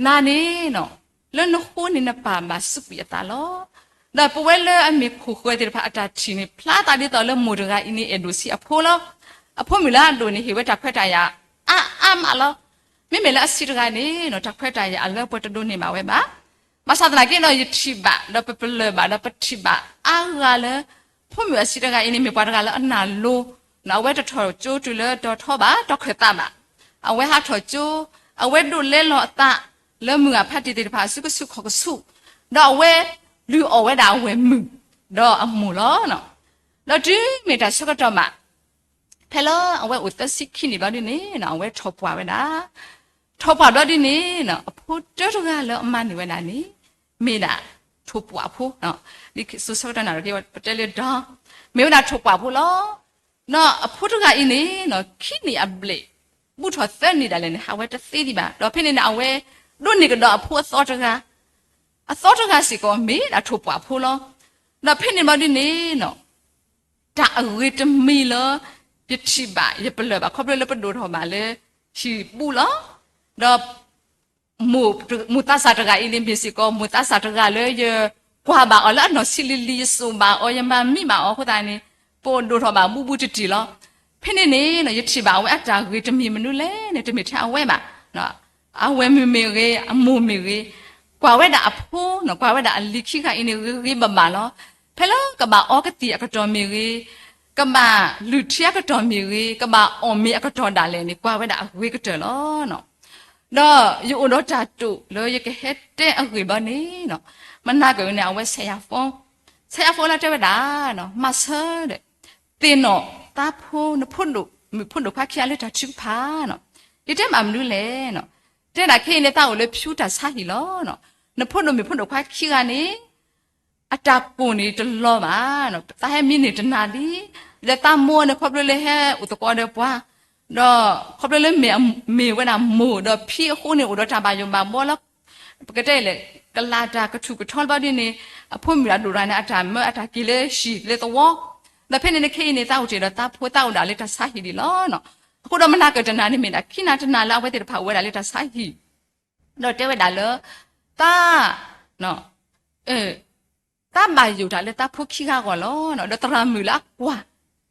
နၤန့ၣ် လၢနဃိန့ၣ်နပၢ်ဘၣ်စူးကွံာ်အသးလီၤ. ဒီးပဝဲလၢအမ့ၢ်ခိၣ်ဃၢၤသ့ၣ်တဖၣ်အတၢ်ထံၣ်န့ၣ် ဖျါသးဒ်သိးလၢမိၢ်တဂၤအံၤန့ၣ်အဲၣ်ဒိၣ်ဆံးအဖိလီၤ. အဖိမုၣ်လၢအဒိၣ်န့ၣ်ဟ့ၣ်ဝဲတၢ်ခွဲးတၢ်ယာ်အါအါမးလီၤ. မ့မ့ၢ်လၢအဆံးတဂၤန့ၣ် တၢ်ခွဲးတၢ်ယာ်အလၢပှဲၤတဒိးန့ၢ်ဘၣ်ဝဲဘၣ်. ဘၣ်ဆၣ်သနာ်က့ဒီး ယထံၣ်ဘၣ် ဒီးပပလၢၢ်ဘၣ် ဒီးပထံၣ်ဘၣ်အါဂၤလၢ ဖိမုၣ်အဆံးတဂၤအံၤန့ၣ် မ့ၢ်ပှၤတဂၤလၢအနာ်လိၤ, အဝဲတထီၣ်ကၠိတုၤလၢတီၤထီဘၣ် တီၢ်ခၢၣ်သးဘၣ်. အဝဲဟးထီၣ်ကၠိ, အဝဲဒိးလဲလီၤအသးလၢမုၢ်ဂၢ်ဖါတံၢ်သ့ၣ်တဖၣ်အစုကဆူၣ်ခီၣ်ကဆူၣ်, ဒီးအဝဲလုၢ်အီၣ်ဝဲဒၣ်အဝဲၢ်မုၣ် ဒီးအမိၢ်လီၤ. ဒီးတုၤမ့ၢ်တၢ်ဆၢကတီၢ်မး ဖဲလၢအဝဲအိၣ်သၢဆံခံနံၣ်ဘျီဒ်န့ၣ် အဝဲထီၣ်ပှၢ်ဝဲဒၣ်. ထီၣ်ပှၢ်ဘျီဒ်န့ၣ် အဖိတၢတဂၤလၢအမၤန့ၢ်ဝဲဒၣ်န့ၣ် မ့ၢ်ဒၣ် ထိၣ်ပှၢ်ဖိ, ဒ်စိၤဆၢကတီၢ်နၢ်ရံၣ်က့ ပတဲလၢ doll, မ့ၢ်ဝဲဒၣ်ထိၣ်ပှၢ်ဖိလီၤ. ဒီးအဖိတဂၤအံၤန့ၣ် ခံနံၣ်အဘျဲၣ် ဘူးထီၣ်သၢနံၣ်ဒၣ်လဲာ်န့ၣ် ဟးဝဲတသ့ဒံးဘၣ်. ဒီးဖဲန့ၣ်န့ၣ် အဝဲဒိးန့ၢ်ကဒီးအဖိအသီတဂၤ, အသီတဂၤစ့ၢ်ကီး မ့ၢ်ဒၣ်ထိၣ်ပှၢ်ဖိလီၤ. ဒီးဖဲန့ၣ်ဘၣ်ဒ်န့ၣ် တၢ်အဂ့ၤတမံၤလၢ ယထံၣ်ဘၣ်ယပလၢၢ်ဘၣ် ခီဖျိလၢပဒိၣ်ထီၣ်ဘၣ်လၢ ဟံၣ်ဘူးလီၤ. ဒီး မိၢ်သးစၢ်တဂၤအံၤန့ၣ်မ့ၢ်စ့ၢ်ကီး မိၢ်သးစၢ်တဂၤလၢယကွၢ်ဘၣ်အီၤလၢအနီၢ်ဆံးလံၤလံၤ ယစိာ်ဘၣ်အီၤ ယမၤမံဘၣ်အီၤအဃိသတးန့ၣ် ပဒိၣ်ထီၣ်ဘၣ်ဘူးဘူးတံၢ်တံၢ်လီၤ. ဖဲန့ၣ်န့ၣ် ယထံၣ်ဘၣ်အဝဲအတၢ်ဂ့ၤတမံၤမနုၤလဲၣ်န့ၣ် တမ့ၢ်ထဲအဝဲဘၣ် အဝဲၢ်မုၣ်မ့ၢ်ဂ့ၤ အမိၢ်မ့ၢ်ဂ့ၤ ကွၢ်ဝဲဒၣ်အဖိ ကွၢ်ဝဲဒၣ်အလံၤခံဂၤအံၤန့ၣ် ဂ့ၤဂ့ၤဘၣ်ဘၣ်လီၤ. ဖဲလၢကဘၣ်အီကသံၣ်အကတီၢ်မ့ၢ်ဂ့ၤ, ကဘၣ်လုၢ်ထံအကတီၢ်မ့ၢ်ဂ့ၤ, ကဘၣ်အီၣ်မ့ၤအကတီၢ်ဒၣ်လဲာ်န့ၣ် ကွၢ်ဝဲဒၣ်အဂ့ၤကတၢၢ်လီၤ. ဒီးယအိၣ်ဒီးတၢ်တိာ်လၢယကဟဲတဲအဂ့ၢ်ဘၣ်န့ၣ် မနၤကၢၣ်န့ၣ် အဝဲဆဲးယၤဖိ, ဆဲးယၤဖိလၢတဲဝဲဒၣ် မၤဆၢဒီး သ့ၣ်နီၣ်သးဖိ နဖိဒိၣ်မုၣ်ဖိဒိၣ်ခွါခံဂၤလၢတၢ်ထုကဖၣ်န့ၣ်, ယတဲမးမနုၤလဲၣ်န့ၣ်, တဲဒၣ်ခဲအံၤန့ၣ် သးအိၣ်လၢဖၠူတၢ်ဆါဟံၣ်လီၤ. နဖိဒိၣ်မုၣ်ဖိဒိၣ်ခွါခံဂၤန့ၣ် အတၢ်ကိၢ်န့ၣ်တလီၤဘၣ်, သးဟဲမံန့ၢ်တနၤလံ, ဒီးသးမိၢ်န့ၣ် ခီဖျိလၢဟဲအိၣ်သကိးဒီးပှၤ, ဒီးခီဖျိလၢမ့ၢ်ဝဲဒၣ်မိၢ်ဒီးဖံအဃိန့ၣ် အိၣ်ဒီးတၢ်ဘၣ်ယိၣ်ဘၣ်ဘှီလၢ ပကတဲလဲၣ် ကလၤတၢ်ကထူၣ်ကထီဘၣ်ဒ်န့ၣ် အဖိမုၣ်အဒိၣ်တဂၤန့ၣ် အတၢ်မၢအတၢ်က့ၤလၢဟံၣ်လၢသဝီ, ဒီးဖဲန့ၣ်န့ၣ်ခဲအံၤန့ၣ် သးအိၣ်တ့ၢ်ဒီးသးဖိ သးအိၣ်ဒၣ်လၢတၢ်ဆါဟံၣ်ဒံးလီၤ. အဃိဒီးမနၤကၢၣ်တနၤန့ၣ်မ့ၢ်ဒၣ် ခံနၤတနၤလၢအဝဲသ့ၣ်တဖၣ်အိၣ်ဝဲဒၣ်လၢတၢ်ဆါဟံၣ်, ဒီးတဲဝဲဒၣ်လၢ သး သးဘၣ်ယိၣ်တၢ်လၢသးဖိခံဂၤအဂီၢ်လီၤ. ဒီးသရၣ်မုၣ်လၢအကွၢ်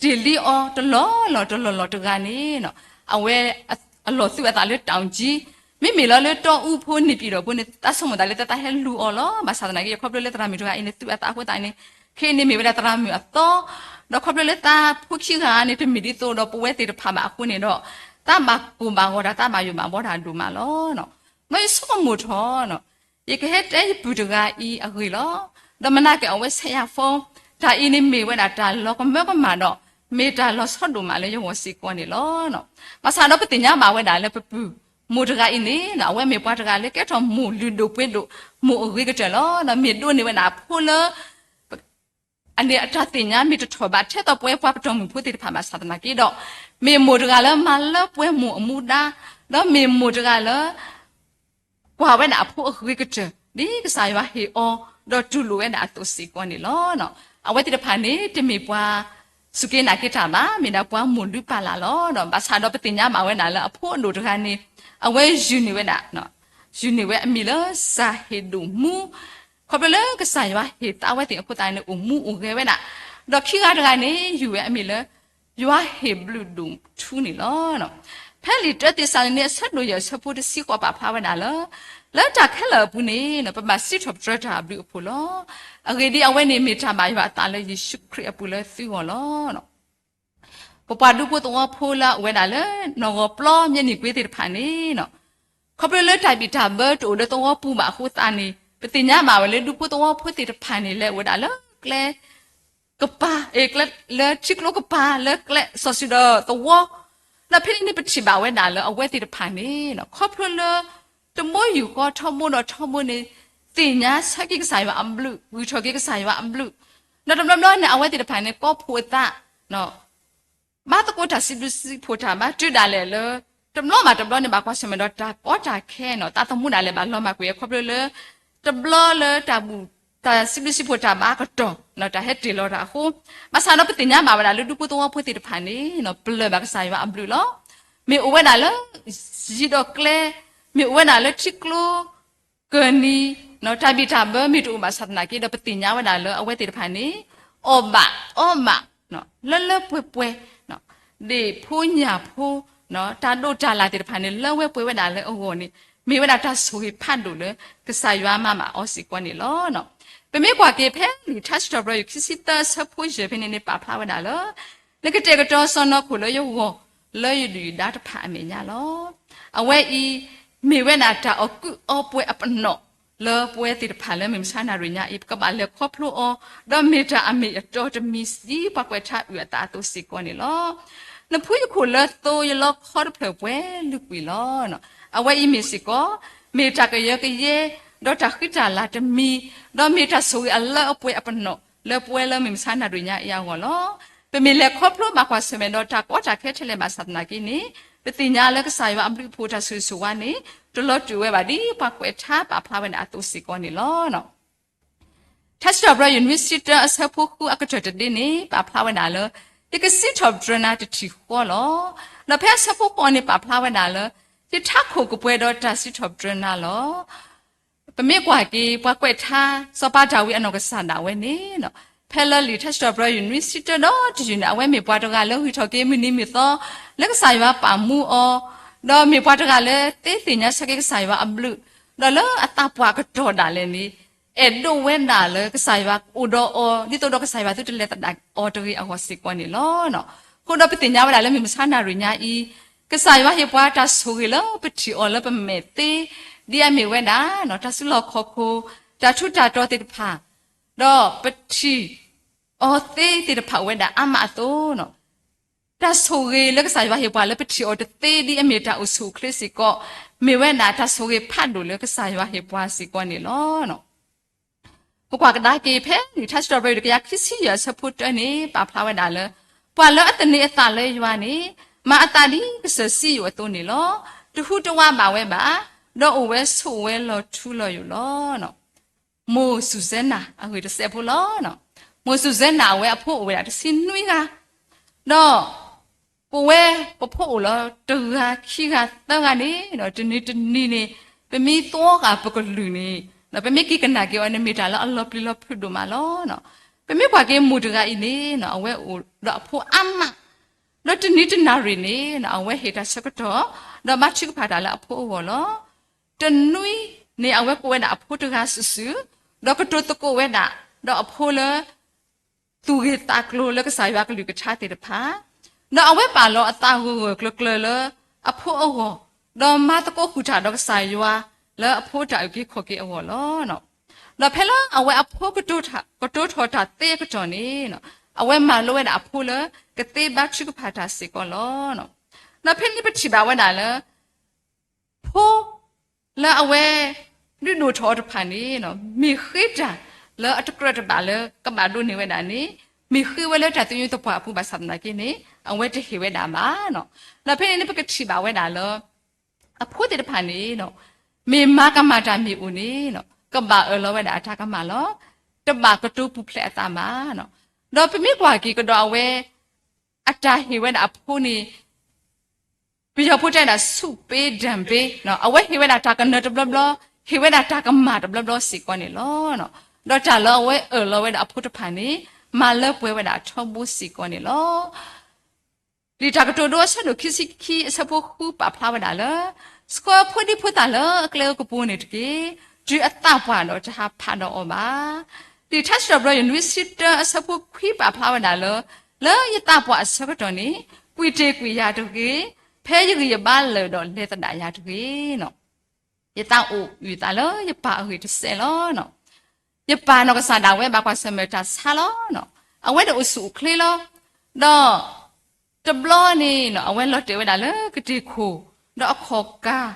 တ့ၢ်လံအီၤတလီၢ်လီၢ်တလီၢ်လီၢ်တဂၤန့ၣ် အဝဲအလီၢ်သူအသးလၢတၢ်အုၣ်ကံ, မ့မ့ၢ်လီၤလၢတီအူဖိန့ၣ်ပံၤဒီးဖိန့ၣ် သးဆိကမိၣ်သးလၢသးဟဲလူၤအီၤလီၤ. ဘၣ်ဆၣ်သနာ်က့ ခီဖျိလၢသရၣ်မုၣ်တဂၤအံၤန့ၣ် သူအသးအဃိသတးန့ၣ် ခဲအံၤန့ၣ်မ့ၢ်ဝဲဒၣ်သရၣ်မုၣ်အသီ, ဒီးခီဖျိလၢသးဖိခံဂၤန့ၣ် တမ့ၢ်ဒ်သိးဒီးပဝဲသ့ၣ်တဖၣ်ဘၣ်အဃိန့ၣ်ဒီး သးဘၣ်ကိၢ်ဘၣ်ဂီၤတၢ် သးဘၣ်ယိၣ်ဘၣ်ဘှီတၢ်ဒိၣ်မးလီၤ. ဘျီယဆိကမိၣ်ထီၣ် ယကဟဲတဲယပုၢ်တဂၤအံၤအဂ့ၢ်လီၤ. ဒီးမနၤကၢၣ်အဝဲဆဲးယၤဖိ, တၢ်အံၤန့ၣ်မ့ၢ်ဝဲဒၣ်တၢ်လီၤကမၢကမၣ်ဒီး မ့ၢ်တၢ်လီၤဆီဒိၣ်မးလၢယဂီၢ်စ့ၢ်ကီးန့ၣ်လီၤ. ဘၣ်ဆၣ်ဒီးပသ့ၣ်ညါဘၣ်ဝဲဒၣ်လၢပပုၢ်မိၢ်တဂၤအံၤန့ၣ် အဝဲမ့ၢ်ပှၤတဂၤလၢကဲထီၣ်မိၢ်လုၢ်ဒိၣ်ပှ့ၤဒိၣ် မိၢ်အဂ့ၤကတၢၢ်လီၤ. ဒီးမ့ၢ်ဒိးန့ၢ်ဝဲဒၣ်အဖိလၢ အန့ၣ်အတၢ်သ့ၣ်ညါမ့ၢ်တထီၣ်ဘးထဲသိးပဝဲပှၤပတီၢ်မုၢ်ဖိသ့ၣ်တဖၣ်ဘၣ်ဆၣ်သနာ်က့ဒီး, မ့ၢ်မိၢ်တဂၤလၢမၤလၢပှဲၤမိၢ်အမူဒါ, ဒီးမ့ၢ်မိၢ်တဂၤလၢ ကွၢ်ဝဲဒၣ်အဖိအဂ့ၤကတၢၢ် ဒ်ကစၢ်ယွၤဟ့ၣ်အီၤ ဒီးတူၢ်လိာ်ဝဲဒၣ်အသိးစ့ၢ်ကီးန့ၣ်လီၤ. အဝဲသ့ၣ်တဖၣ်န့ၣ် တမ့ၢ်ပှၤ စူၢ်က့ၤနာ်က့ၤတၢ်ဘၣ်, မ့ၢ်ဒၣ်ပှၤမိၢ်လုၢ်ပၢ်လၢ်လီၤ. ဒီးဘၣ်ဆၣ်ဒီးပသ့ၣ်ညါဘၣ်ဝဲဒၣ်လၢအဖိအဒိၣ်တဂၤန့ၣ် အဝဲယုၢ်န့ၢ်ဝဲဒၣ် ယုၢ်န့ၢ်ဝဲအမံၤလၢစၤဟ့ၣ်ဒိၣ်မူ, ခီဖျိလၢကစၢ်ယွၤဟ့ၣ်သးဝဲသ့ၣ်အဃိသတးန့ၣ် အိၣ်မူအိၣ်ဂဲၤဝဲဒၣ်, ဒီးခံဂၤတဂၤန့ၣ် ယုၢ်ဝဲအမံၤလၢ ယွၤဟ့ၣ်ဘျုးဒိၣ်ထူန့ၣ်လီၤ. ဖဲလံာ်တၢသ့းစၤလနံအဆၢဒိၣ်ယဲၢ်အဆၢဖိတဆံဃိးပာ်ဖျါဝဲဒၣ်လၢ, လၢတၢ်ခဲလၢာ်အပူၤန့ၣ် ပဘၣ်စံးထီၣ်ပတြၢၤတၢ်အဘျုးအဖှိၣ်လီၤ. အဂ့ၢ်ဒ်အံၤ, အဝဲန့ၣ်မ့ၢ်တၢ်ဘၣ်ယွၤအသးလၢယ့ၣ်ၡူးခရံာ်အပူၤလၢသုဂီၢ်လီၤ. ပပှၤဒူဖိသဝီဖိလၢအအိၣ်ဝဲဒၣ်လၢ နီၢ်ဂီၤပျီ မျဲၢ်နံၣ်ကွ့သ့ၣ်တဖၣ်န့ၣ်, ခီဖျိလၢတၢ်ဘံၣ်တၢ်ဘၢတအိၣ်လၢသဝီပူၤဘၣ်အဃိသတးန့ၣ် ပသ့ၣ်ညါဘၣ်ဝဲလၢဒူဖိသဝီဖိသ့ၣ်တဖၣ်န့ၣ် လဲၤအိၣ်ဝဲဒၣ်လၢကျဲ ကပၤ, လၢထံကျိကပၤ လၢကျဲစီၤစုၤဒီးသဝီ, ဒီးဖဲန့ၣ်န့ၣ် ပထံၣ်ဘၣ်ဝဲဒၣ်လၢအဝဲသ့ၣ်တဖၣ်န့ၣ် ခီဖျိလၢ တဘိယူၢ်ဃီထီဘိဒီးထီဘိန့ၣ် သ့ၣ်ညါဆၢက့ၤကစၢ်ယွၤအဘျုး, ဂုာ်ထီၣ်က့ၤကစၢ်ယွၤအဘျုး, ဒီးတဘျီဘျီန့ၣ် အဝဲသ့ၣ်တဖၣ်န့ၣ် ကိးဖှိၣ်အသး ဘၣ်သကိးတၢ်စံးဘျုးစံးဖှိၣ်တၢ်ဘါတုၤဒၣ်လဲာ်လၢ တဘျီဘၣ်တဘျီန့ၣ် ဘၣ်ကွၢ်ဆၢၣ်မဲာ်ဒီးတၢ်ကီတၢ်ခဲန့ၣ် သးသမူဒၣ်လဲာ်ဘၣ်လီၤမၢ်ကွံာ် ခီဖျိလၢ တဘျီလၢတၢ်ဘူၣ် တၢ်စံးဘျုးစံးဖှိၣ်တၢ်ဘါအကတီၢ် တၢ်ဟဲတ့ၢ်လီၤတၢ်အဃိ, ဘၣ်ဆၣ်ဒီးပသ့ၣ်ညါဘၣ်ဝဲဒၣ်လၢဒူဖိသဝီဖိသ့ၣ်တဖၣ်န့ၣ် ပလၢၢ်ဘၣ်ကစၢ်ယွၤအဘျုးလီၤ. မ့ၢ်အိၣ်ဝဲဒၣ်လၢ ယံၤဒီးကျဲ, မ့ၢ်အိၣ်ဝဲဒၣ်လၢထံကျိ ကၢၢ်နံၤ, တၢ်ဘံၣ်တၢ်ဘၢမ့ၢ်တအိၣ်ဘၣ်ဆၣ်သနာ်က့ဒီး ပသ့ၣ်ညါဝဲဒၣ်လၢအဝဲသ့ၣ်တဖၣ်န့ၣ် အီၣ်ဘၣ်အီဘၣ် လၢလၢပှဲၤပှဲၤ, ဒ့ၣ်ဖိညၣ်ဖိ, တၢ်ဒိးတၢ်လၢ်သ့ၣ်တဖၣ်န့ၣ် လၢဝဲပှဲၤဝဲဒၣ်လၢအဂီၢ်န့ၣ် မ့ၢ်ဝဲဒၣ်တၢ်ဆိၣ်ဂ့ၤဖးဒိၣ်လၢ ကစၢ်ယွၤမၤဘၣ်အီၤစ့ၢ်ကီးန့ၣ်လီၤ. ပမ့ၢ်ကွၢ်က့ၤဖဲလံာ်ထါစံးထီၣ်ပတြၢၤ ခံဆံသၢအဆၢဖိယဲၢ်ဖဲန့ၣ်န့ၣ် ပာ်ဖျါဝဲဒၣ်လၢ နကတဲာ်ကတီၤစီၢ်နီၤခိၣ်လၢယဂီၢ် လၢယဒုၣ်ယဒါတဖၣ်အမဲာ်ညါလီၤ. အဝဲအံၤ မ့ၢ်ဝဲဒၣ်တၢ်အီၣ်ကုးအီပှဲၤအပနီၣ် လၢပဝဲသ့ၣ်တဖၣ်လၢမုၢ်မဆါနၣ်ရံၣ်ညါအံၤ ပကဘၣ်လဲၤခီဖျိအီၤ, ဒီးမ့ၢ်တၢ်အမ့ၢ်အတီတမံၤ ဒ်ပှၤကွဲးထါအုၣ်အသးအသိးစ့ၢ်ကီးန့ၣ်လီၤ. နဖှံယခိၣ်လၢသိ ယလီခီတဖျၢၣ်ပှဲၤလုာ်ကွံာ်လီၤ. အဝဲအံၤမ့ၢ်စ့ၢ်ကီး မ့ၢ်တၢ်ကယၢကယဲ ဒီးတၢ်ဃံတၢ်လၤတမံၤ, ဒီးမ့ၢ်တၢ်ဆိၣ်ဂ့ၤအလၢအပှဲၤအပနီၣ် လၢပဝဲလၢမုၢ်မဆါနၣ်ရံၣ်ညါအံၤအဂီၢ်လီၤ. ပမ့ၢ်လဲၤခီဖျိဘၣ်ကွၢ်ဆၢၣ်မဲာ်ဒီးတၢ်ကီတၢ်ခဲထဲလဲၣ်ဘၣ်ဆၣ်သနာ်က့န့ၣ်, ပသ့ၣ်ညါလၢကစၢ်ယွၤအဘျုးအဖှိၣ်တၢ်ဆိၣ်ဂ့ၤဆိၣ်ဝါန့ၣ် တလီၤတူာ်ဝဲဘၣ်ဒ်ပှၤကွဲးထါပာ်ဖျါဝဲဒၣ်အသိးစ့ၢ်ကီးန့ၣ်လီၤ. ထါစံးထီၣ်ပတြၢၤ ယူၢ်နွံဆံတၢ အဆၢဖိဃုအကတၢၢ်တဒ့န့ၣ် ပာ်ဖျါဝဲဒၣ်လၢ ယကစံးထီၣ်ပတြၢၤနၤတထံၣ်ဃီလီၤ. ဒီးဖဲအဆၢဖိဃိးန့ၣ် ပာ်ဖျါဝဲဒၣ်လၢ ယထးခိၣ်ကပှဲၤဒီးတၢ်စံးထီၣ်ပတြၢၤနၤလီၤ. ပမ့ၢ်ကွၢ်က့ၤ ပှၤကွဲးထါ စီၤပၤဒၤဝံးအနီၢ်ကစၢ်ဒၣ်ဝဲန့ၣ်, ဖဲလၢလံာ်ထါစံးထီၣ်ပတြၢၤ ယူၢ်နွံဆံတၢဒီတယုၢ်န့ၣ် အဝဲမ့ၢ်ပှၤတဂၤလၢဂံၢ်ထီၣ်က့ၤမုၢ်နံၤမုၢ်သီ လၢကစၢ်ယွၤပာ်မူအီၤ, ဒီးမ့ၢ်ပှၤတဂၤလၢသ့သ့ၣ်ညါဆၢက့ၤကစၢ်ယွၤအဘျုး, ဒီးလၢအသးပှၢ်ကတီၢ်ဒၣ်လဲာ်န့ၣ် အဲၣ်ဒိးဝဲဒၣ်လၢကစၢ်ယွၤအိၣ်ဒီးအီၤ ဒ်သိးဒီးကစၢ်ယွၤသုတလဲၤသဒၣ်အီၤတဂ့ၤအဂီၢ်စ့ၢ်ကီးန့ၣ်လီၤ. အဃိဒီးပသ့ၣ်ညါဝဲဒၣ်လၢမုၢ်မဆါနၣ်ရံၣ်ညါအံၤ, ကစၢ်ယွၤဟ့ၣ်ပှၤတၢ်ဆိၣ်ဂ့ၤလၢပထံၣ်အီၤလၢပမဲာ်သ့, ဒ်အမ့ၢ်ဝဲဒၣ် တၢ်စုလီၢ်ခီၣ်ခိၣ်, တၢ်ထူးတၢ်တီၤသ့ၣ်တဖၣ်, ဒီးပထံၣ်အီၤသ့သ့ၣ်တဖၣ်ဝဲဒၣ်အါမးအသိး တၢ်ဆိၣ်ဂ့ၤလၢကစၢ်ယွၤဟ့ၣ်ပှၤလၢပထံၣ်အီၤတသ့ဒ်အမ့ၢ်တၢ်အိၣ်ဆူၣ်အိၣ်ချ့စ့ၢ်ကီး, မ့ၢ်ဝဲဒၣ်တၢ်ဆိၣ်ဂ့ၤဖးဒိၣ်လၢကစၢ်ယွၤဟ့ၣ်ပှၤစ့ၢ်ကီးန့ၣ်လီၤ. ပကွၢ်ကဒါက့ၤဖဲလံာ်ထါစံးထီၣ်ပတြၢၤ တကယၤခံဆံယဲၢ် အဆၢဖိတၢန့ၣ် ပာ်ဖျါဝဲဒၣ်လၢ ပှၤလၢအသန့ၤအသးလၢယွၤန့ၣ် မၤအသးဒ်ကစၢၢ်စံယိၣ်အသိးန့ၣ်လီၤ. တဟူးတဝးဘၣ်ဝဲဘၣ်, ဒီးအိၣ်ဝဲဆိးဝဲလီၤထူလီၤယိာ်လီၤ. မိၢ်စူၢ်စဲနၤအဂ့ၢ်တစဲးဖိလီၤ. မိၢ်စူၢ်စဲနၤအဝဲအဖိအိၣ်ဝဲဒၣ်တဆံနွံဂၤ, ဒီး ပဝဲပဖိအိၣ်လီၤတဂၤခံဂၤသၢဂၤန့ၣ် တနံၤတနံၤန့ၣ် ပမ့ၢ်သီဂာ်ပကလုၢ်န့ၣ် ပမ့ၢ်က့ၤကနၣ်က့ၤအီၤန့ၣ် မ့ၢ်တၢ်လၢအလီၤပျံၤလီၤဖုးဒိၣ်မးလီၤ. ပမ့ၢ်ကွၢ်က့ၤမိၢ်တဂၤအံၤန့ၣ် အဝဲအိၣ်ဒီးအဖိအါမး, ဒီးတနံၤတနၣ်ရံၣ်န့ၣ် အဝဲဟ့ၣ်တၢ်ဆၢကတီၢ် ဒီးဘါထုကဖၣ်တၢ်လၢအဖိအဂီၢ်လီၤ. တနွံန့ၣ် အဝဲကိးဝဲဒၣ်အဖိတဂၤစုာ်စုာ်, ဒီးကတိၤသကိးဝဲဒၣ် ဒီးအဖိလၢ သူၣ်ဂ့ၤသးကျိၤလၢကစၢ်ယွၤကလုၢ်ကထါသ့ၣ်တဖၣ်, ဒီးအဝဲပာ်လီၤအသးဂၢၢ်ဂၢၢ်ကျၢၤကျၢၤလၢအဖိအဂီၢ်, ဒီးမၤသကိးဃုာ်တၢ်ဒီးကစၢ်ယွၤလၢအဖိတၢ်အုၣ်က့ၤခီၣ်က့ၤအဂီၢ်လီၤ. ဒီးဖဲလၢအဝဲအဖိကတိၤထီၣ်တၢ်သ့အကတီၢ်န့ၣ် အဝဲမၤလိဝဲဒၣ်အဖိလၢကသ့ဘါထုကဖၣ်တၢ်စ့ၢ်ကီးလီၤ. ဒီးဖဲန့ၣ်ပထံၣ်ဘၣ်ဝဲဒၣ်လၢ ဖိ လၢအဝဲ ဒုးဒိၣ်ထီၣ်အီၤတဖၣ်န့ၣ် မ့ၢ်ဃ့တၢ်လၢအတကြၢးတဘၣ်လၢကဘၣ်ဒိးန့ၢ်ဝဲဒၣ်န့ၣ် မ့ၢ်ဃ့ဝဲလၢတၢ်သညူးသပှၢ်အပူၤဘၣ်ဆၣ်သနာ်က့န့ၣ် အဝဲတဟ့ၣ်ဝဲဒၣ်ဘၣ်. ဒီးဖဲန့ၣ်န့ၣ် ပကထံၣ်ဘၣ်ဝဲဒၣ်လၢ အဖိသ့ၣ်တဖၣ်န့ၣ် မ့ၢ်မၤကမၣ်တၢ်မ့ၢ်အိၣ်န့ၣ် ကဘၣ်အၢၣ်လီၤဝဲဒၣ်အတၢ်ကမၣ်လီၤ. တဘၣ်ကတိၤပူၤဖျဲးအသးဘၣ်. ဒီးပမ့ၢ်ကွၢ်က့ၤကဒီးအဝဲ အတၢ်ဟ့ၣ်ဝဲဒၣ်အဖိန့ၣ် ပယီၤဖိတဲဝဲဒၣ် ဆူၣ်ပ့ဒၢၣ်ပ့, အဝဲဟ့ၣ်ဝဲဒၣ်တၢ်ကနၢၤတဘျီဘျီ, ဟ့ၣ်ဝဲဒၣ်တၢ်ကမၣ်တဘျီဘျီစ့ၢ်ကီးန့ၣ်လီၤ. ဒီးတၢ်လၢအဝဲအၢၣ်လီၤဝဲဒၣ်အဖိတဖၣ်န့ၣ် မၤလၢပှဲၤဝဲဒၣ်အထီဘိစ့ၢ်ကီးန့ၣ်လီၤ. လံာ်တၢ်ကတိၤဒိအဆၢဒိၣ်ခံဆံခံအဆၢဖိဃုပာ်ဖျါဝဲဒၣ်လၢ ဆှၢဖိဒံဖိသၣ်လၢအကျဲဧိၤကပူၤန့ၣ်တက့ၢ်. တုၤအသးပှၢ်ဒီးတဟးဖးဒီးအီၤဘၣ်. လံာ်ထါစံးထီၣ်ပတြၢၤ ယူၢ်နွံဆံတၢအဆၢဖိခွံပာ်ဖျါဝဲဒၣ်လၢ လၢယသးပှၢ်အဆၢကတီၢ်န့ၣ် ကွံာ်တ့ၢ်ကွံာ်ယၤတဂ့ၤ, ဖဲယဂံၢ်ယဘါလၢာ်ဒီးလဲၤသဒၣ်ယၤတဂ့ၤ. ယသးအိၣ်အုၣ်အသးလၢယပၢ်အဂ့ၢ်တစဲးလီၤ. ယပၢ်နီၢ်ကစၢ်ဒၣ်ဝဲဘၣ်ကွၢ်ဆၢၣ်မဲာ်တၢ်ဆါလီၤ. အဝဲဒၣ်အိၣ်ဆူၣ်အိၣ်ချ့လီၤ. ဒီး တဘျီန့ၣ် အဝဲလီၤတဲာ်ဝဲဒၣ်လၢကတ့ၢ်ခိၣ် ဒီးအခီၣ်ကၢ်,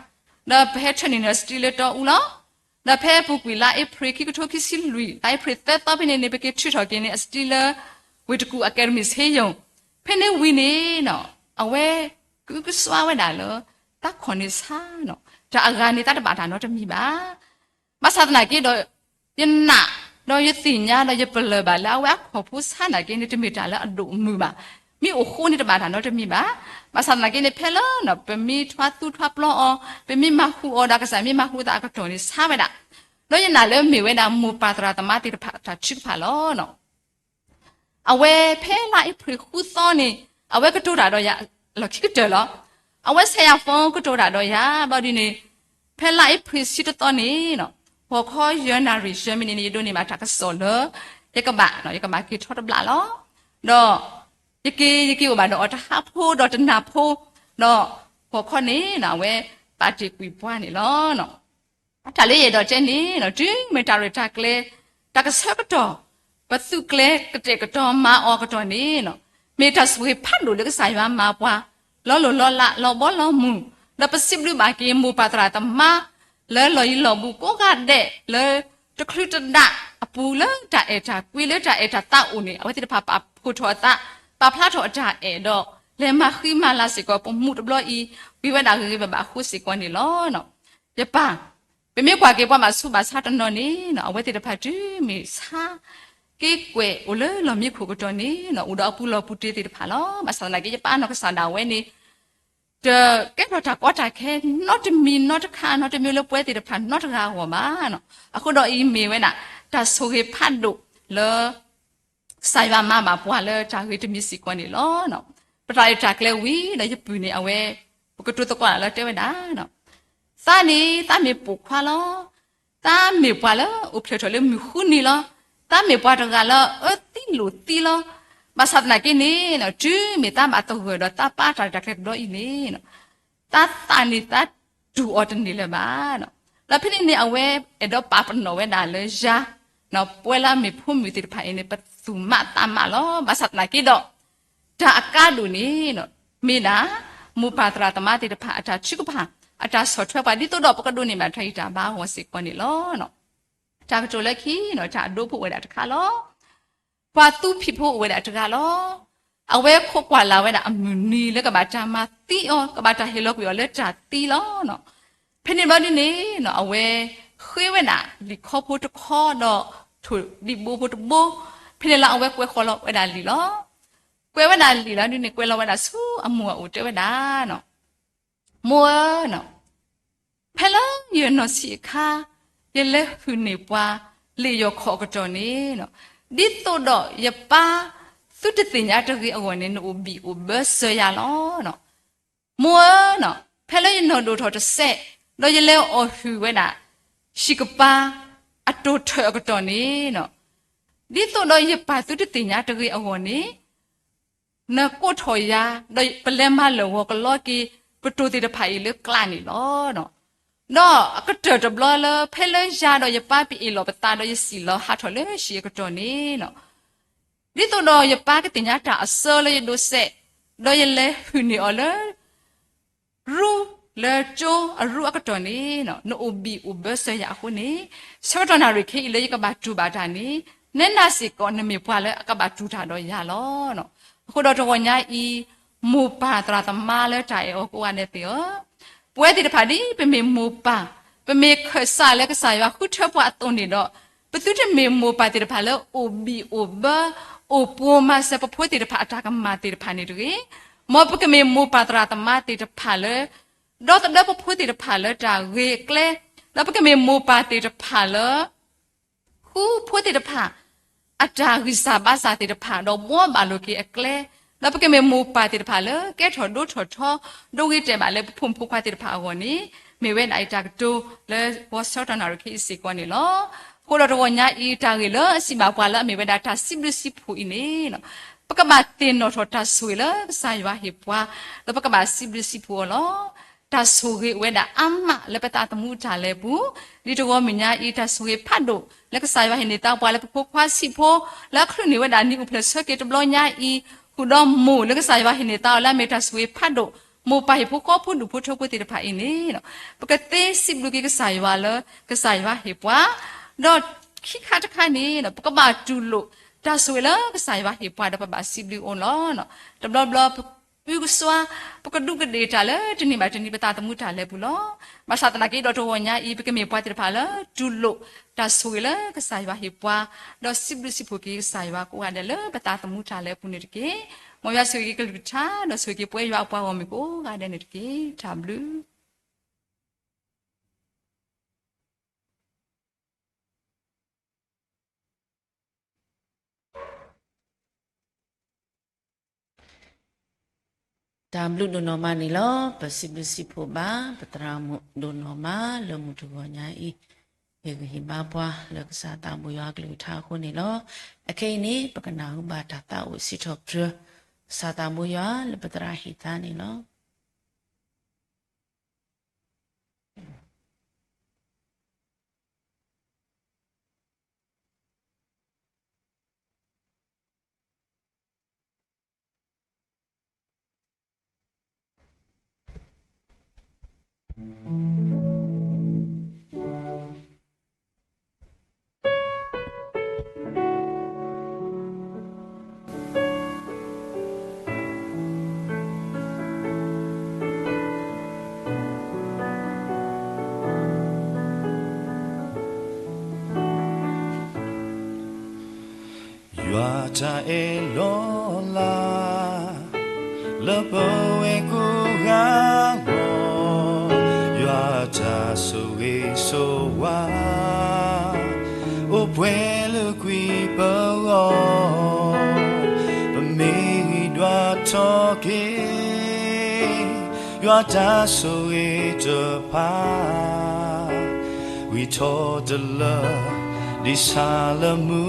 ဒီးပဟဲထၢနုာ်န့ၢ်အစတံလၢတီအူလီၤ. ဒီးဖဲအပူၤကွံာ်လါအ့ဖြ့ၣ် ခံကထိခံဆံလွံၢ် လါအ့ဖြ့ၣ်သၢသီဖဲန့ၣ်န့ၣ် ပက့ၤထုးထီၣ်က့ၤန့ၢ်အစတံလၢ ဝ့ၢ်တကူၣ်အကဲရမံၣ်ဆ့ယိၣ်, ဖဲန့ၣ်ဝံၤန့ၣ် အဝဲကအုကစွါဝဲဒၣ်လၢ သးခီၣ်န့ၣ်ဆါ, တၢ်အဂၤန့ၣ် သးတဘၣ်တၢ်နီတမံၤဘၣ်. ဘၣ်ဆၣ်သနာ်က့ဒီး ယနာ် ဒီးယသ့ၣ်ညါဒီးယပလၢၢ်ဘၣ်လၢအဝဲအခီၣ်ဖိဆါနာ်က့န့ၣ် တမ့ၢ်တၢ်လၢအဒိၣ်အမုၢ်ဘၣ်. မ့ၢ်အိၣ်ဃိန့ၣ်တဘၣ်တၢ်နီတမံၤဘၣ်. ဘၣ်ဆၣ်သနာ်က့န့ၣ် ဖဲလၢပမ့ၢ်ထွါသူထွါပျီအီၤ, ပမ့ၢ်မၤဃူအီၤဒီးကစၢ်မ့ၢ်မၤဃူအသးအကတီၢ်န့ၣ် ဆါဝဲဒၣ်. ဒီးယနာ်လၢမ့ၢ်ဝဲဒၣ်မိၢ်ပၢ်သရၣ်သမါသ့ၣ်တဖၣ်တၢ်ထုကဖၣ်လီၤ. အဝဲဖဲလါအ့ဖြ့ၣ်ဃုသီန့ၣ် အဝဲကတိၤတၢ်ဒီးယၤ လီၢ်ခံကတၢၢ်လီၤ. အဝဲဆဲးယၤ phone ကတိၤတၢ်ဒီးယၤ ဘျီဒ်န့ၣ် ဖဲလါအ့ဖြ့ၣ်ဆံတသီန့ၣ် ဂီၤခီယဲၢ်နၣ်ရံၣ် ယဲၢ်မံးနံးန့ၣ် ယဒိးန့ၢ်ဘၣ်တၢ်ကစီၣ်လၢ ယကဘၣ် ယကဘၣ်က့ၤထီၣ်တဘျီလီၤ. ဒီး ယက့ၤ ယက့ၤအိၣ်ဘၣ်ဒီးအီၤတဟးဖိဒီးတနၢ်ဖိ ဒီးဂီၤခီန့ၣ် အဝဲပာ်တ့ၢ်ကွံာ်ပှၤန့ၣ်လီၤ. တၢ်လၢယအဲၣ်ဒိးတဲန့ၣ် တုၤမ့ၢ်တၢ်ရဲၣ်တၢ်ကျဲၤ တၢ်ကဆၢကတီၢ် ပသူၣ်ကျဲၤကတဲာ်ကတီၤမၤအီၤကတီၢ်န့ၣ် မ့ၢ်တၢ်ဆိၣ်ဂ့ၤဖးဒိၣ်လၢကစၢ်ယွၤမၤပှၤ လီၤလိၢ်လီၤလး လီၤဘီလီၤမုၢ်, ဒီးပစံးဘျုးဘၣ်က့ၤမိၢ်ပၢ်သရၣ်သမါ လၢလီၢ်ယံၤလီၢ်ဘူးကိးဂၤဒဲး လၢတချုးတဒၣ်အပူၤ လၢတၢ်အဲၣ်တၢ်ကွံ လၢတၢ်အဲၣ်တၢ်သးအိၣ်န့ၣ် အဝဲသ့ၣ်တဖၣ်ပာ်ဖှိၣ်ထီၣ်အသး, ပာ်ဖျါထီၣ်အတၢ်အဲၣ်ဒီး လဲၤမၤဃံမၤလၤစ့ၢ်ကီး ပိာ်မုၣ်တဘျီအံၤ ဝံၤဝဲဒၣ်ဂ့ၤဂ့ၤဘၣ်ဘၣ်အဃိစ့ၢ်ကီးန့ၣ်လီၤ. ယပၢ်, ပမ့ၢ်ကွၢ်က့ၤပှၤဘၣ်ဆူးဘၣ်ဆါတနီၤန့ၣ် အဝဲသ့ၣ်တဖၣ်တုၤမ့ၢ်ဆါက့ၤကွဲးအိၣ်လၢလီၢ်မံခိၣ်ကတီၢ်န့ၣ် အိၣ်ဒီးအပူၤလီၢ်ပူၤတ့သ့ၣ်တဖၣ်လီၤ. ဘၣ်ဆၣ်သနာ်က့ ယပၢ်နီၢ်ကစၢ်ဒၣ်ဝဲန့ၣ် တကဲထီၣ်တၢ်ကီတၢ်ခဲ နီတမံၤနီတခါ နီတမံၤလၢပဝဲသ့ၣ်တဖၣ်နီတဂၤအဂီၢ်ဘၣ်. အဃိဒီးအံၤမ့ၢ်ဝဲဒၣ် တၢ်ဆိၣ်ဂ့ၤဖးဒိၣ်လၢ ကစၢ်ယွၤမၤဘၣ်ပှၤလၢတၢ်ဂ့ၤတမံၤစ့ၢ်ကီးန့ၣ်လီၤ. ပတၢ်ရဲၣ်တၢ်ကျဲၤဝံၤဒီးယပုၢ်န့ၣ် အဝဲ ပကတိၤသကိးတၢ်လၢတဲဝဲဒၣ် သးန့ၣ် သးမ့ၢ်ပိာ်ခွါလီၤ. သးမ့ၢ်ပှၤလၢအိၣ်ဖျဲၣ်ထီၣ်လၢမုၢ်ဃုနံၤလီၤ. သးမ့ၢ်ပှၤတဂၤလၢအအၢသံလိာ်သံလီၤ. ဘၣ်ဆၣ်သနာ်က့န့ၣ် တုၤမ့ၢ်သးဘၣ်သဂၢၢ်ဒီးသးပၢ်တၢ်ရဲၣ်တၢ်ကျဲၤတဘျီအံၤန့ၣ် သးသးန့ၣ်သးတူၢ်အီၤတန့ၢ်လၢၤဘၣ်. ဒီးဖဲန့ၣ်န့ၣ် အဝဲအဲၣ်ဒိးပာ်ပနီၣ်ဝဲဒၣ်လၢယၤ ပဝဲလၢအမ့ၢ်ဖိမုၣ်သ့ၣ်တဖၣ်အံၤန့ၣ် ပသူၣ်မးသးမးလီၤ. ဘၣ်ဆၣ်သနာ်က့ဒီး တၢ်အကါဒိၣ်န့ၣ် မ့ၢ်ဒၣ် မိၢ်ပၢ်သရၣ်သမါသ့ၣ်တဖၣ် အတၢ်ထုကဖၣ် အတၢ်ဆီၣ်ထွဲပှၤ ဒ်သိးဒီးပကဒိးန့ၢ်ဘၣ်ထွဲအံၤတၢ်ဘါအဂီၢ်စ့ၢ်ကီးန့ၣ်လီၤ. တၢ်ကတိၤလၢခံ တၢ်အဒိဖိအိၣ်ဝဲဒၣ်တခါလီၤ. ပှၤသူဖံးဖိအိၣ်ဝဲဒၣ်တဂၤလီၤ. အဝဲခိးကွၢ်လၢ်ဝဲဒၣ်အမုၢ်နံၤလၢကဘၣ်တၢ်မၤသံအီၤ ကဘၣ်တၢ်ဟ့ၣ်လီၤကွံာ်အီၤလၢတၢ်သံလီၤ. ဖဲန့ၣ်ဘျီဒ်န့ၣ် အဝဲဃ့ဝဲဒၣ်လံာ်ခီဖိတခီဒီး ထိၣ်ဒံးဘိဖိတဘိ, ဖဲန့ၣ်လၢအဝဲကွဲးဃီၤလီၤဝဲဒၣ်လံာ်လီၤ. ကွဲးဝဲဒၣ်လံာ်လီၤဒ်န့ၣ် ကွဲးလီၤဝဲဒၣ်ဆူအမိၢ်အအိၣ်တဲဝဲဒၣ် မိၢ်ဧၢ, ဖဲလၢယနီၢ်ဆံးအခါ ယလဲၤဟုၣ်န့ၢ်ပှၤလ့ၣ်ယီၢ်ခီၣ်အကတီၢ်န့ၣ်, ဒ်သိးဒီးယပၢ်သုတသ့ၣ်ညါတဂ့ၤအဂီၢ်န့ၣ် နအိၣ်ဘံၣ်အိၣ်ဘၢစၢၤယၤလီၤ. မိၢ်ဧၢ, ဖဲလၢယနီၢ်ဒိၣ်ထီၣ်တစဲး ဒီးယလဲၤအီၣ်ဟုၣ်ဝဲဒၣ် ဟံၣ်ကပၤအတိာ်ထၢၣ်အကတီၢ်န့ၣ်, ဒ်သိးဒီးယပၢ်သုတသ့ၣ်ညါတဂ့ၤအဂီၢ်န့ၣ် နကိးထီၣ်ယၤ ဒီးပလဲၤမၤလၢာ်ဂီၤကလီက့ၤ ပတိၢ်သ့ၣ်တဖၣ်အံၤလၢကျးန့ၣ်လီၤ. ဒီးအကတၢၢ်တဘျီလၢ ဖဲလၢယၤဒီးယပၢ်ပအ့ၣ်လိာ်ပသးဒီးယစံၣ်လီၤဟးထီၣ်လၢဟံၣ်အကတီၢ်န့ၣ်, ဒ်သိးဒီးယပၢ်ကသ့ၣ်ညါတၢ်အစၢလၢယဒိးစဲး, ဒီးယလဲၤဟုၣ်န့ၢ်အီၤလၢ ရူလၢကၠိအရူအကတီၢ်န့ၣ်, နအိၣ်ဘံၣ်အိၣ်ဘၢစၢၤယၤအဃိန့ၣ်, ဆၢကတီၢ်နၣ်ရံၣ်ခဲအံၤလၢယကဘၣ်တူၢ်ဘၣ်တၢ်န့ၣ်, နဲဒၣ်စ့ၢ်ကီးနမ့ၢ်ပှၤလၢအကဘၣ်တူၢ်တၢ်ဒီးယၤလီၤ. အဃိဒီးတဂီၤညါအံၤ, မိၢ်ပၢ်သရၣ်သမါလၢတၢ်အဲၣ်အီၤကိးဂၤဒဲးသ့ၣ်ဧၢ, ပဝဲသ့ၣ်တဖၣ်ဒ်ပမ့ၢ်မိၢ်ပၢ်, ပမ့ၢ်ခၢၣ်စးလၢကစၢ်ယွၤဃုထၢပှၤအသိးန့ၣ်ဒီး, ပသုတမ့ၢ်မိၢ်ပၢ်သ့ၣ်တဖၣ်လၢအိၣ်ဘံၣ်အိၣ်ဘၢ, အိၣ်ပိာ်မၤစၢၤပဖိသ့ၣ်တဖၣ်အတၢ်ကမၣ်သ့ၣ်တဖၣ်န့ၣ်တဂ့ၤ, မ်ပကမ့ၢ်မိၢ်ပၢ်သရၣ်သမါသ့ၣ်တဖၣ်လၢ ဒီသဒၢပဖိသ့ၣ်တဖၣ်လၢတၢ်ဂ့ၤအကျဲ, ဒီးပကမ့ၢ်မိၢ်ပၢ်သ့ၣ်တဖၣ်လၢ ဃုဖိသ့ၣ်တဖၣ် အတၢ်ဂံၢ်စၢ်ဘါစၢ်သ့ၣ်တဖၣ် ဒီးဘှီဘၣ်လိာ်က့ၤအကျဲ, ဒီးပကမ့ၢ်မိၢ်ပၢ်သ့ၣ်တဖၣ်လၢကဲထီၣ်ဒိၣ်ထီၣ်ထီ, ဒိဂ့ၤတဲာ်ဘၣ်လၢပဖိမုၣ်ဖိခွါသ့ၣ်တဖၣ်အဂီၢ်န့ၣ်, မ့ၢ်ဝဲဒၣ်အံၤတၢ်ကတိၤလၢဂီၤဆၢကတီၢ်နၣ်ရံၣ်ခဲအံၤစ့ၢ်ကီးန့ၣ်လီၤ. အဃိဒီးတဂီၤညါအံၤ တၢ်ဂ့ၢ်လၢအစံးဘၣ်ပှၤလၢအမ့ၢ်ဝဲဒၣ်တၢ်စံးဘျုးစံးဖှိၣ်အံၤန့ၣ်, ပကဘၣ်သ့ၣ်နီၣ်ထီၣ်တၢ်ဆိၣ်ဂ့ၤလၢကစၢ်ယွၤဟ့ၣ်ပှၤ, ဒီးပကဘၣ်စံးဘျုးစံးဖှိၣ်အီၤလီၤ. တၢ်ဆိၣ်ဂ့ၤအိၣ်ဝဲဒၣ်အါမးလၢပသးသမူတၢ်လဲၤပူၤ, ဒ်တဂီၤမုၢ်ညါအံၤ တၢ်ဆိၣ်ဂ့ၤဖးဒိၣ်လၢကစၢ်ယွၤဟ့ၣ်န့ၢ်သးပှၤလၢပဖိခွါဆံးဖိ, လၢအချုးန့ၢ်ဝဲဒၣ်နံၣ်အိၣ်ဖျဲၣ်ဆၢက့ၤတဘျီညါအံၤ, ဃုာ်ဒီးမိၢ်လၢကစၢ်ယွၤဟ့ၣ်န့ၢ်သးအီၤလၢအမ့ၢ်တၢ်ဆိၣ်ဂ့ၤဖးဒိၣ်, မိၢ်ပၢ်ဟံၣ်ဖိဃီဖိဒူၣ်ဖိထၢဖိသ့ၣ်တဖၣ်အံၤန့ၣ်, ပကသ့စံးဘျုးက့ၤကစၢ်ယွၤလၢကစၢ်ယွၤဟ့ၣ်ပှၤ, ဒီးခံခါတခါန့ၣ် ပကဘၣ်တူၢ်လိာ်တၢ်ဆိၣ်ဂ့ၤလၢကစၢ်ယွၤဟ့ၣ်ပှၤဒီးပဘၣ်စံးဘျုးအီၤလီၤ. တဘျီဘျီ ပအုကစွါ, ပကဒူးကဒ့ၣ်တၢ်လၢတနံၤဘၣ်တနံၤပသးသမူတၢ်လဲၤပူၤလီၤ. ဘၣ်ဆၣ်သနာ်က့ဒီးတဂီၤညါအံၤ ပကမ့ၢ်ပှၤသ့ၣ်တဖၣ်လၢတူၢ်လိာ်တၢ်ဆိၣ်ဂ့ၤလၢကစၢ်ယွၤဟ့ၣ်ပှၤ, ဒီးစံးဘျုးစံးဖှိၣ်က့ၤကစၢ်ယွၤကိးဂၤဒဲးလၢပသးသမူတၢ်လဲၤပူၤန့ၣ်တက့ၢ်. မ်ယွၤဆိၣ်ဂ့ၤက့ၤပှၤယွၤအပှၤဂီၢ်မုၢ်ကိးဂၤဒဲးန့ၣ်တက့ၢ်. တၢ်ဘျုး တၢ်ဘျုးဒိၣ်နီၢ်မးန့ၣ်လီၤ. ပစံးဘျုးစံးဖှိၣ်ဘၣ် ပသရၣ်မုၣ်ဒိၣ်နီၢ်မး လၢမုၢ်တဂီၤညါအံၤ ဟ့ၣ်ဂံၢ်ဟ့ၣ်ဘါပှၤလၢကစၢ်သးဘိယွၤအကလုၢ်ကထါအဃိန့ၣ်လီၤ. အခဲအံၤန့ၣ် ပကနၢ်ဟူဘၣ်တၢ်သးအိၣ်စံးထီၣ်ပတြၢၤ ကစၢ်သးဘိယွၤလၢပသရၣ်ဟ့ၣ်သါန့ၣ်လီၤ. တၢ်အဲၣ်လီၤလး လၢပဝဲကိးဂၤအဂီၢ်, ယွၤတၢ်ဆိၣ်ဂ့ၤဆိၣ်ဝါ အိၣ်ပှဲၤလၢကွံာ်ပဂီၢ်, ပမ့ၢ်ဂံၢ်ဒွးထီၣ်က့ၤ ယွၤတၢ်ဆိၣ်ဂ့ၤတဖၣ် ဝံၤထီၣ်တလၢ ဒ်ဆၣ်လၢမူ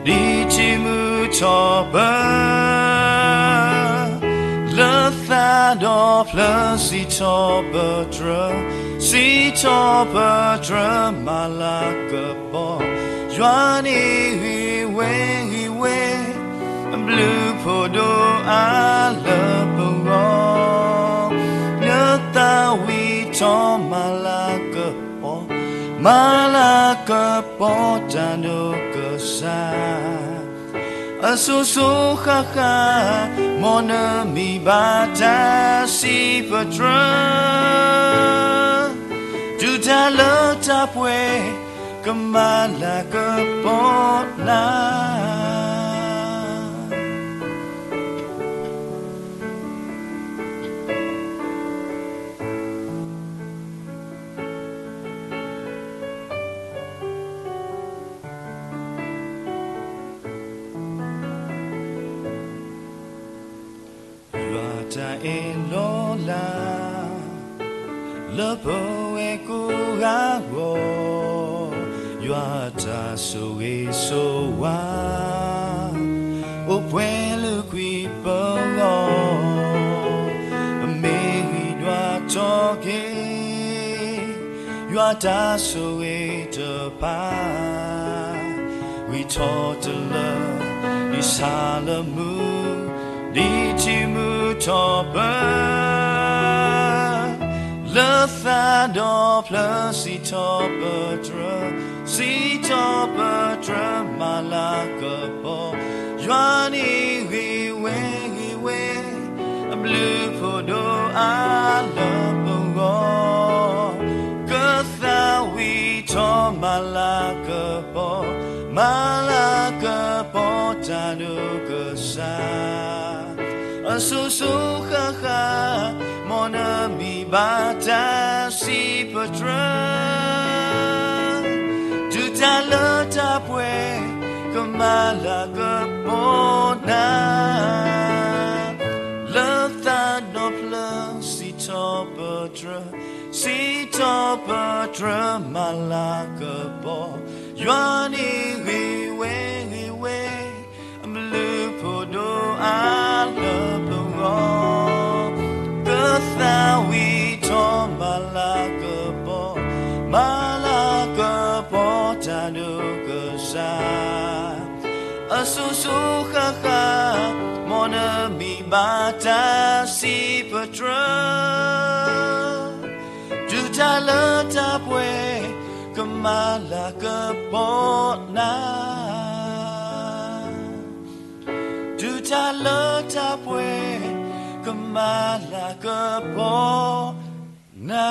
ဒ်ထံမူထီၣ်ပၢၤ လၢသးဒီဖျၢၣ် စံးထီၣ်ပတြၢၤ စံးထီၣ်ပတြၢၤ မၤလၤကပီၤ ယွၤန့ၣ်ဂ့ၤဝဲဂ့ၤဝဲ အဘျုးဖးဒိၣ်အါလၢပဂီၢ် လၢသးဝံၤထီၣ်မၤလၤကပီၤ မၤလၤကပီၤတၢ်ဒိၣ်ကစၢ် အစိၤစိၤဃၣ်ဃၣ် မ်နမံၤဘၣ်တၢ်စံးပတြၢၤ တုၤတၢ်လၢတၢ်ပှဲၤ ကမၤလၤကပီၤနၤ ယွၤတၢ်အဲၣ်လီၤလး လၢပဝဲကိးဂၤအဂီၢ်, ယွၤတၢ်ဆိၣ်ဂ့ၤဆိၣ်ဝါ အိၣ်ပှဲၤလၢကွံာ်ပဂီၢ်, ပမ့ၢ်ဂံၢ်ဒွးထီၣ်က့ၤ ယွၤတၢ်ဆိၣ်ဂ့ၤတဖၣ် ဝံၤထီၣ်တလၢ ဒ်ဆၣ်လၢမူ ဒ်ထံမူထီၣ်ပၢၤ လၢသးဒီဖျၢၣ်စံးထီၣ်ပတြၢၤ စံးထီၣ်ပတြၢၤမၤလၤကပီၤ ယွၤန့ၣ်ဂ့ၤဝဲဂ့ၤဝဲ အဘျုးဖးဒိၣ်အါလၢပဂီၢ် ကသးဝံၤထီၣ်မၤလၤကပီၤ မၤလၤကပီၤတၢ်ဒိၣ်ကစၢ် အစိၤစိၤဃၣ်ဃၣ် မ်နမံၤဘၣ်တၢ်စံးပတြၢၤ တုၤတၢ်လၢတၢ်ပှဲၤ ကမၤလၤကပီၤနၤ လၢသးဒီဖျၢၣ်စံးထီၣ်ပတြၢၤ စံးထီၣ်ပတြၢၤမၤလၤကပီၤ ယွၤန့ၣ်ဂ့ၤဝဲဂ့ၤဝဲ အဘျုးဖးဒိၣ်အါလၢပဂီၢ် ကသးဝံၤထီၣ်မၤလၤကပီၤ မၤလၤကပီၤတၢ်ဒိၣ်ကစၢ် အစိၤစိၤဃၣ်ဃၣ် မ်နမံၤဘၣ်တၢ်စံးပတြၢၤ တုၤတၢ်လၢတၢ်ပှဲၤ ကမၤလၤကပီၤနၤ တုၤတၢ်လၢတၢ်ပှဲၤ ကမၤလၤကပီၤနၤ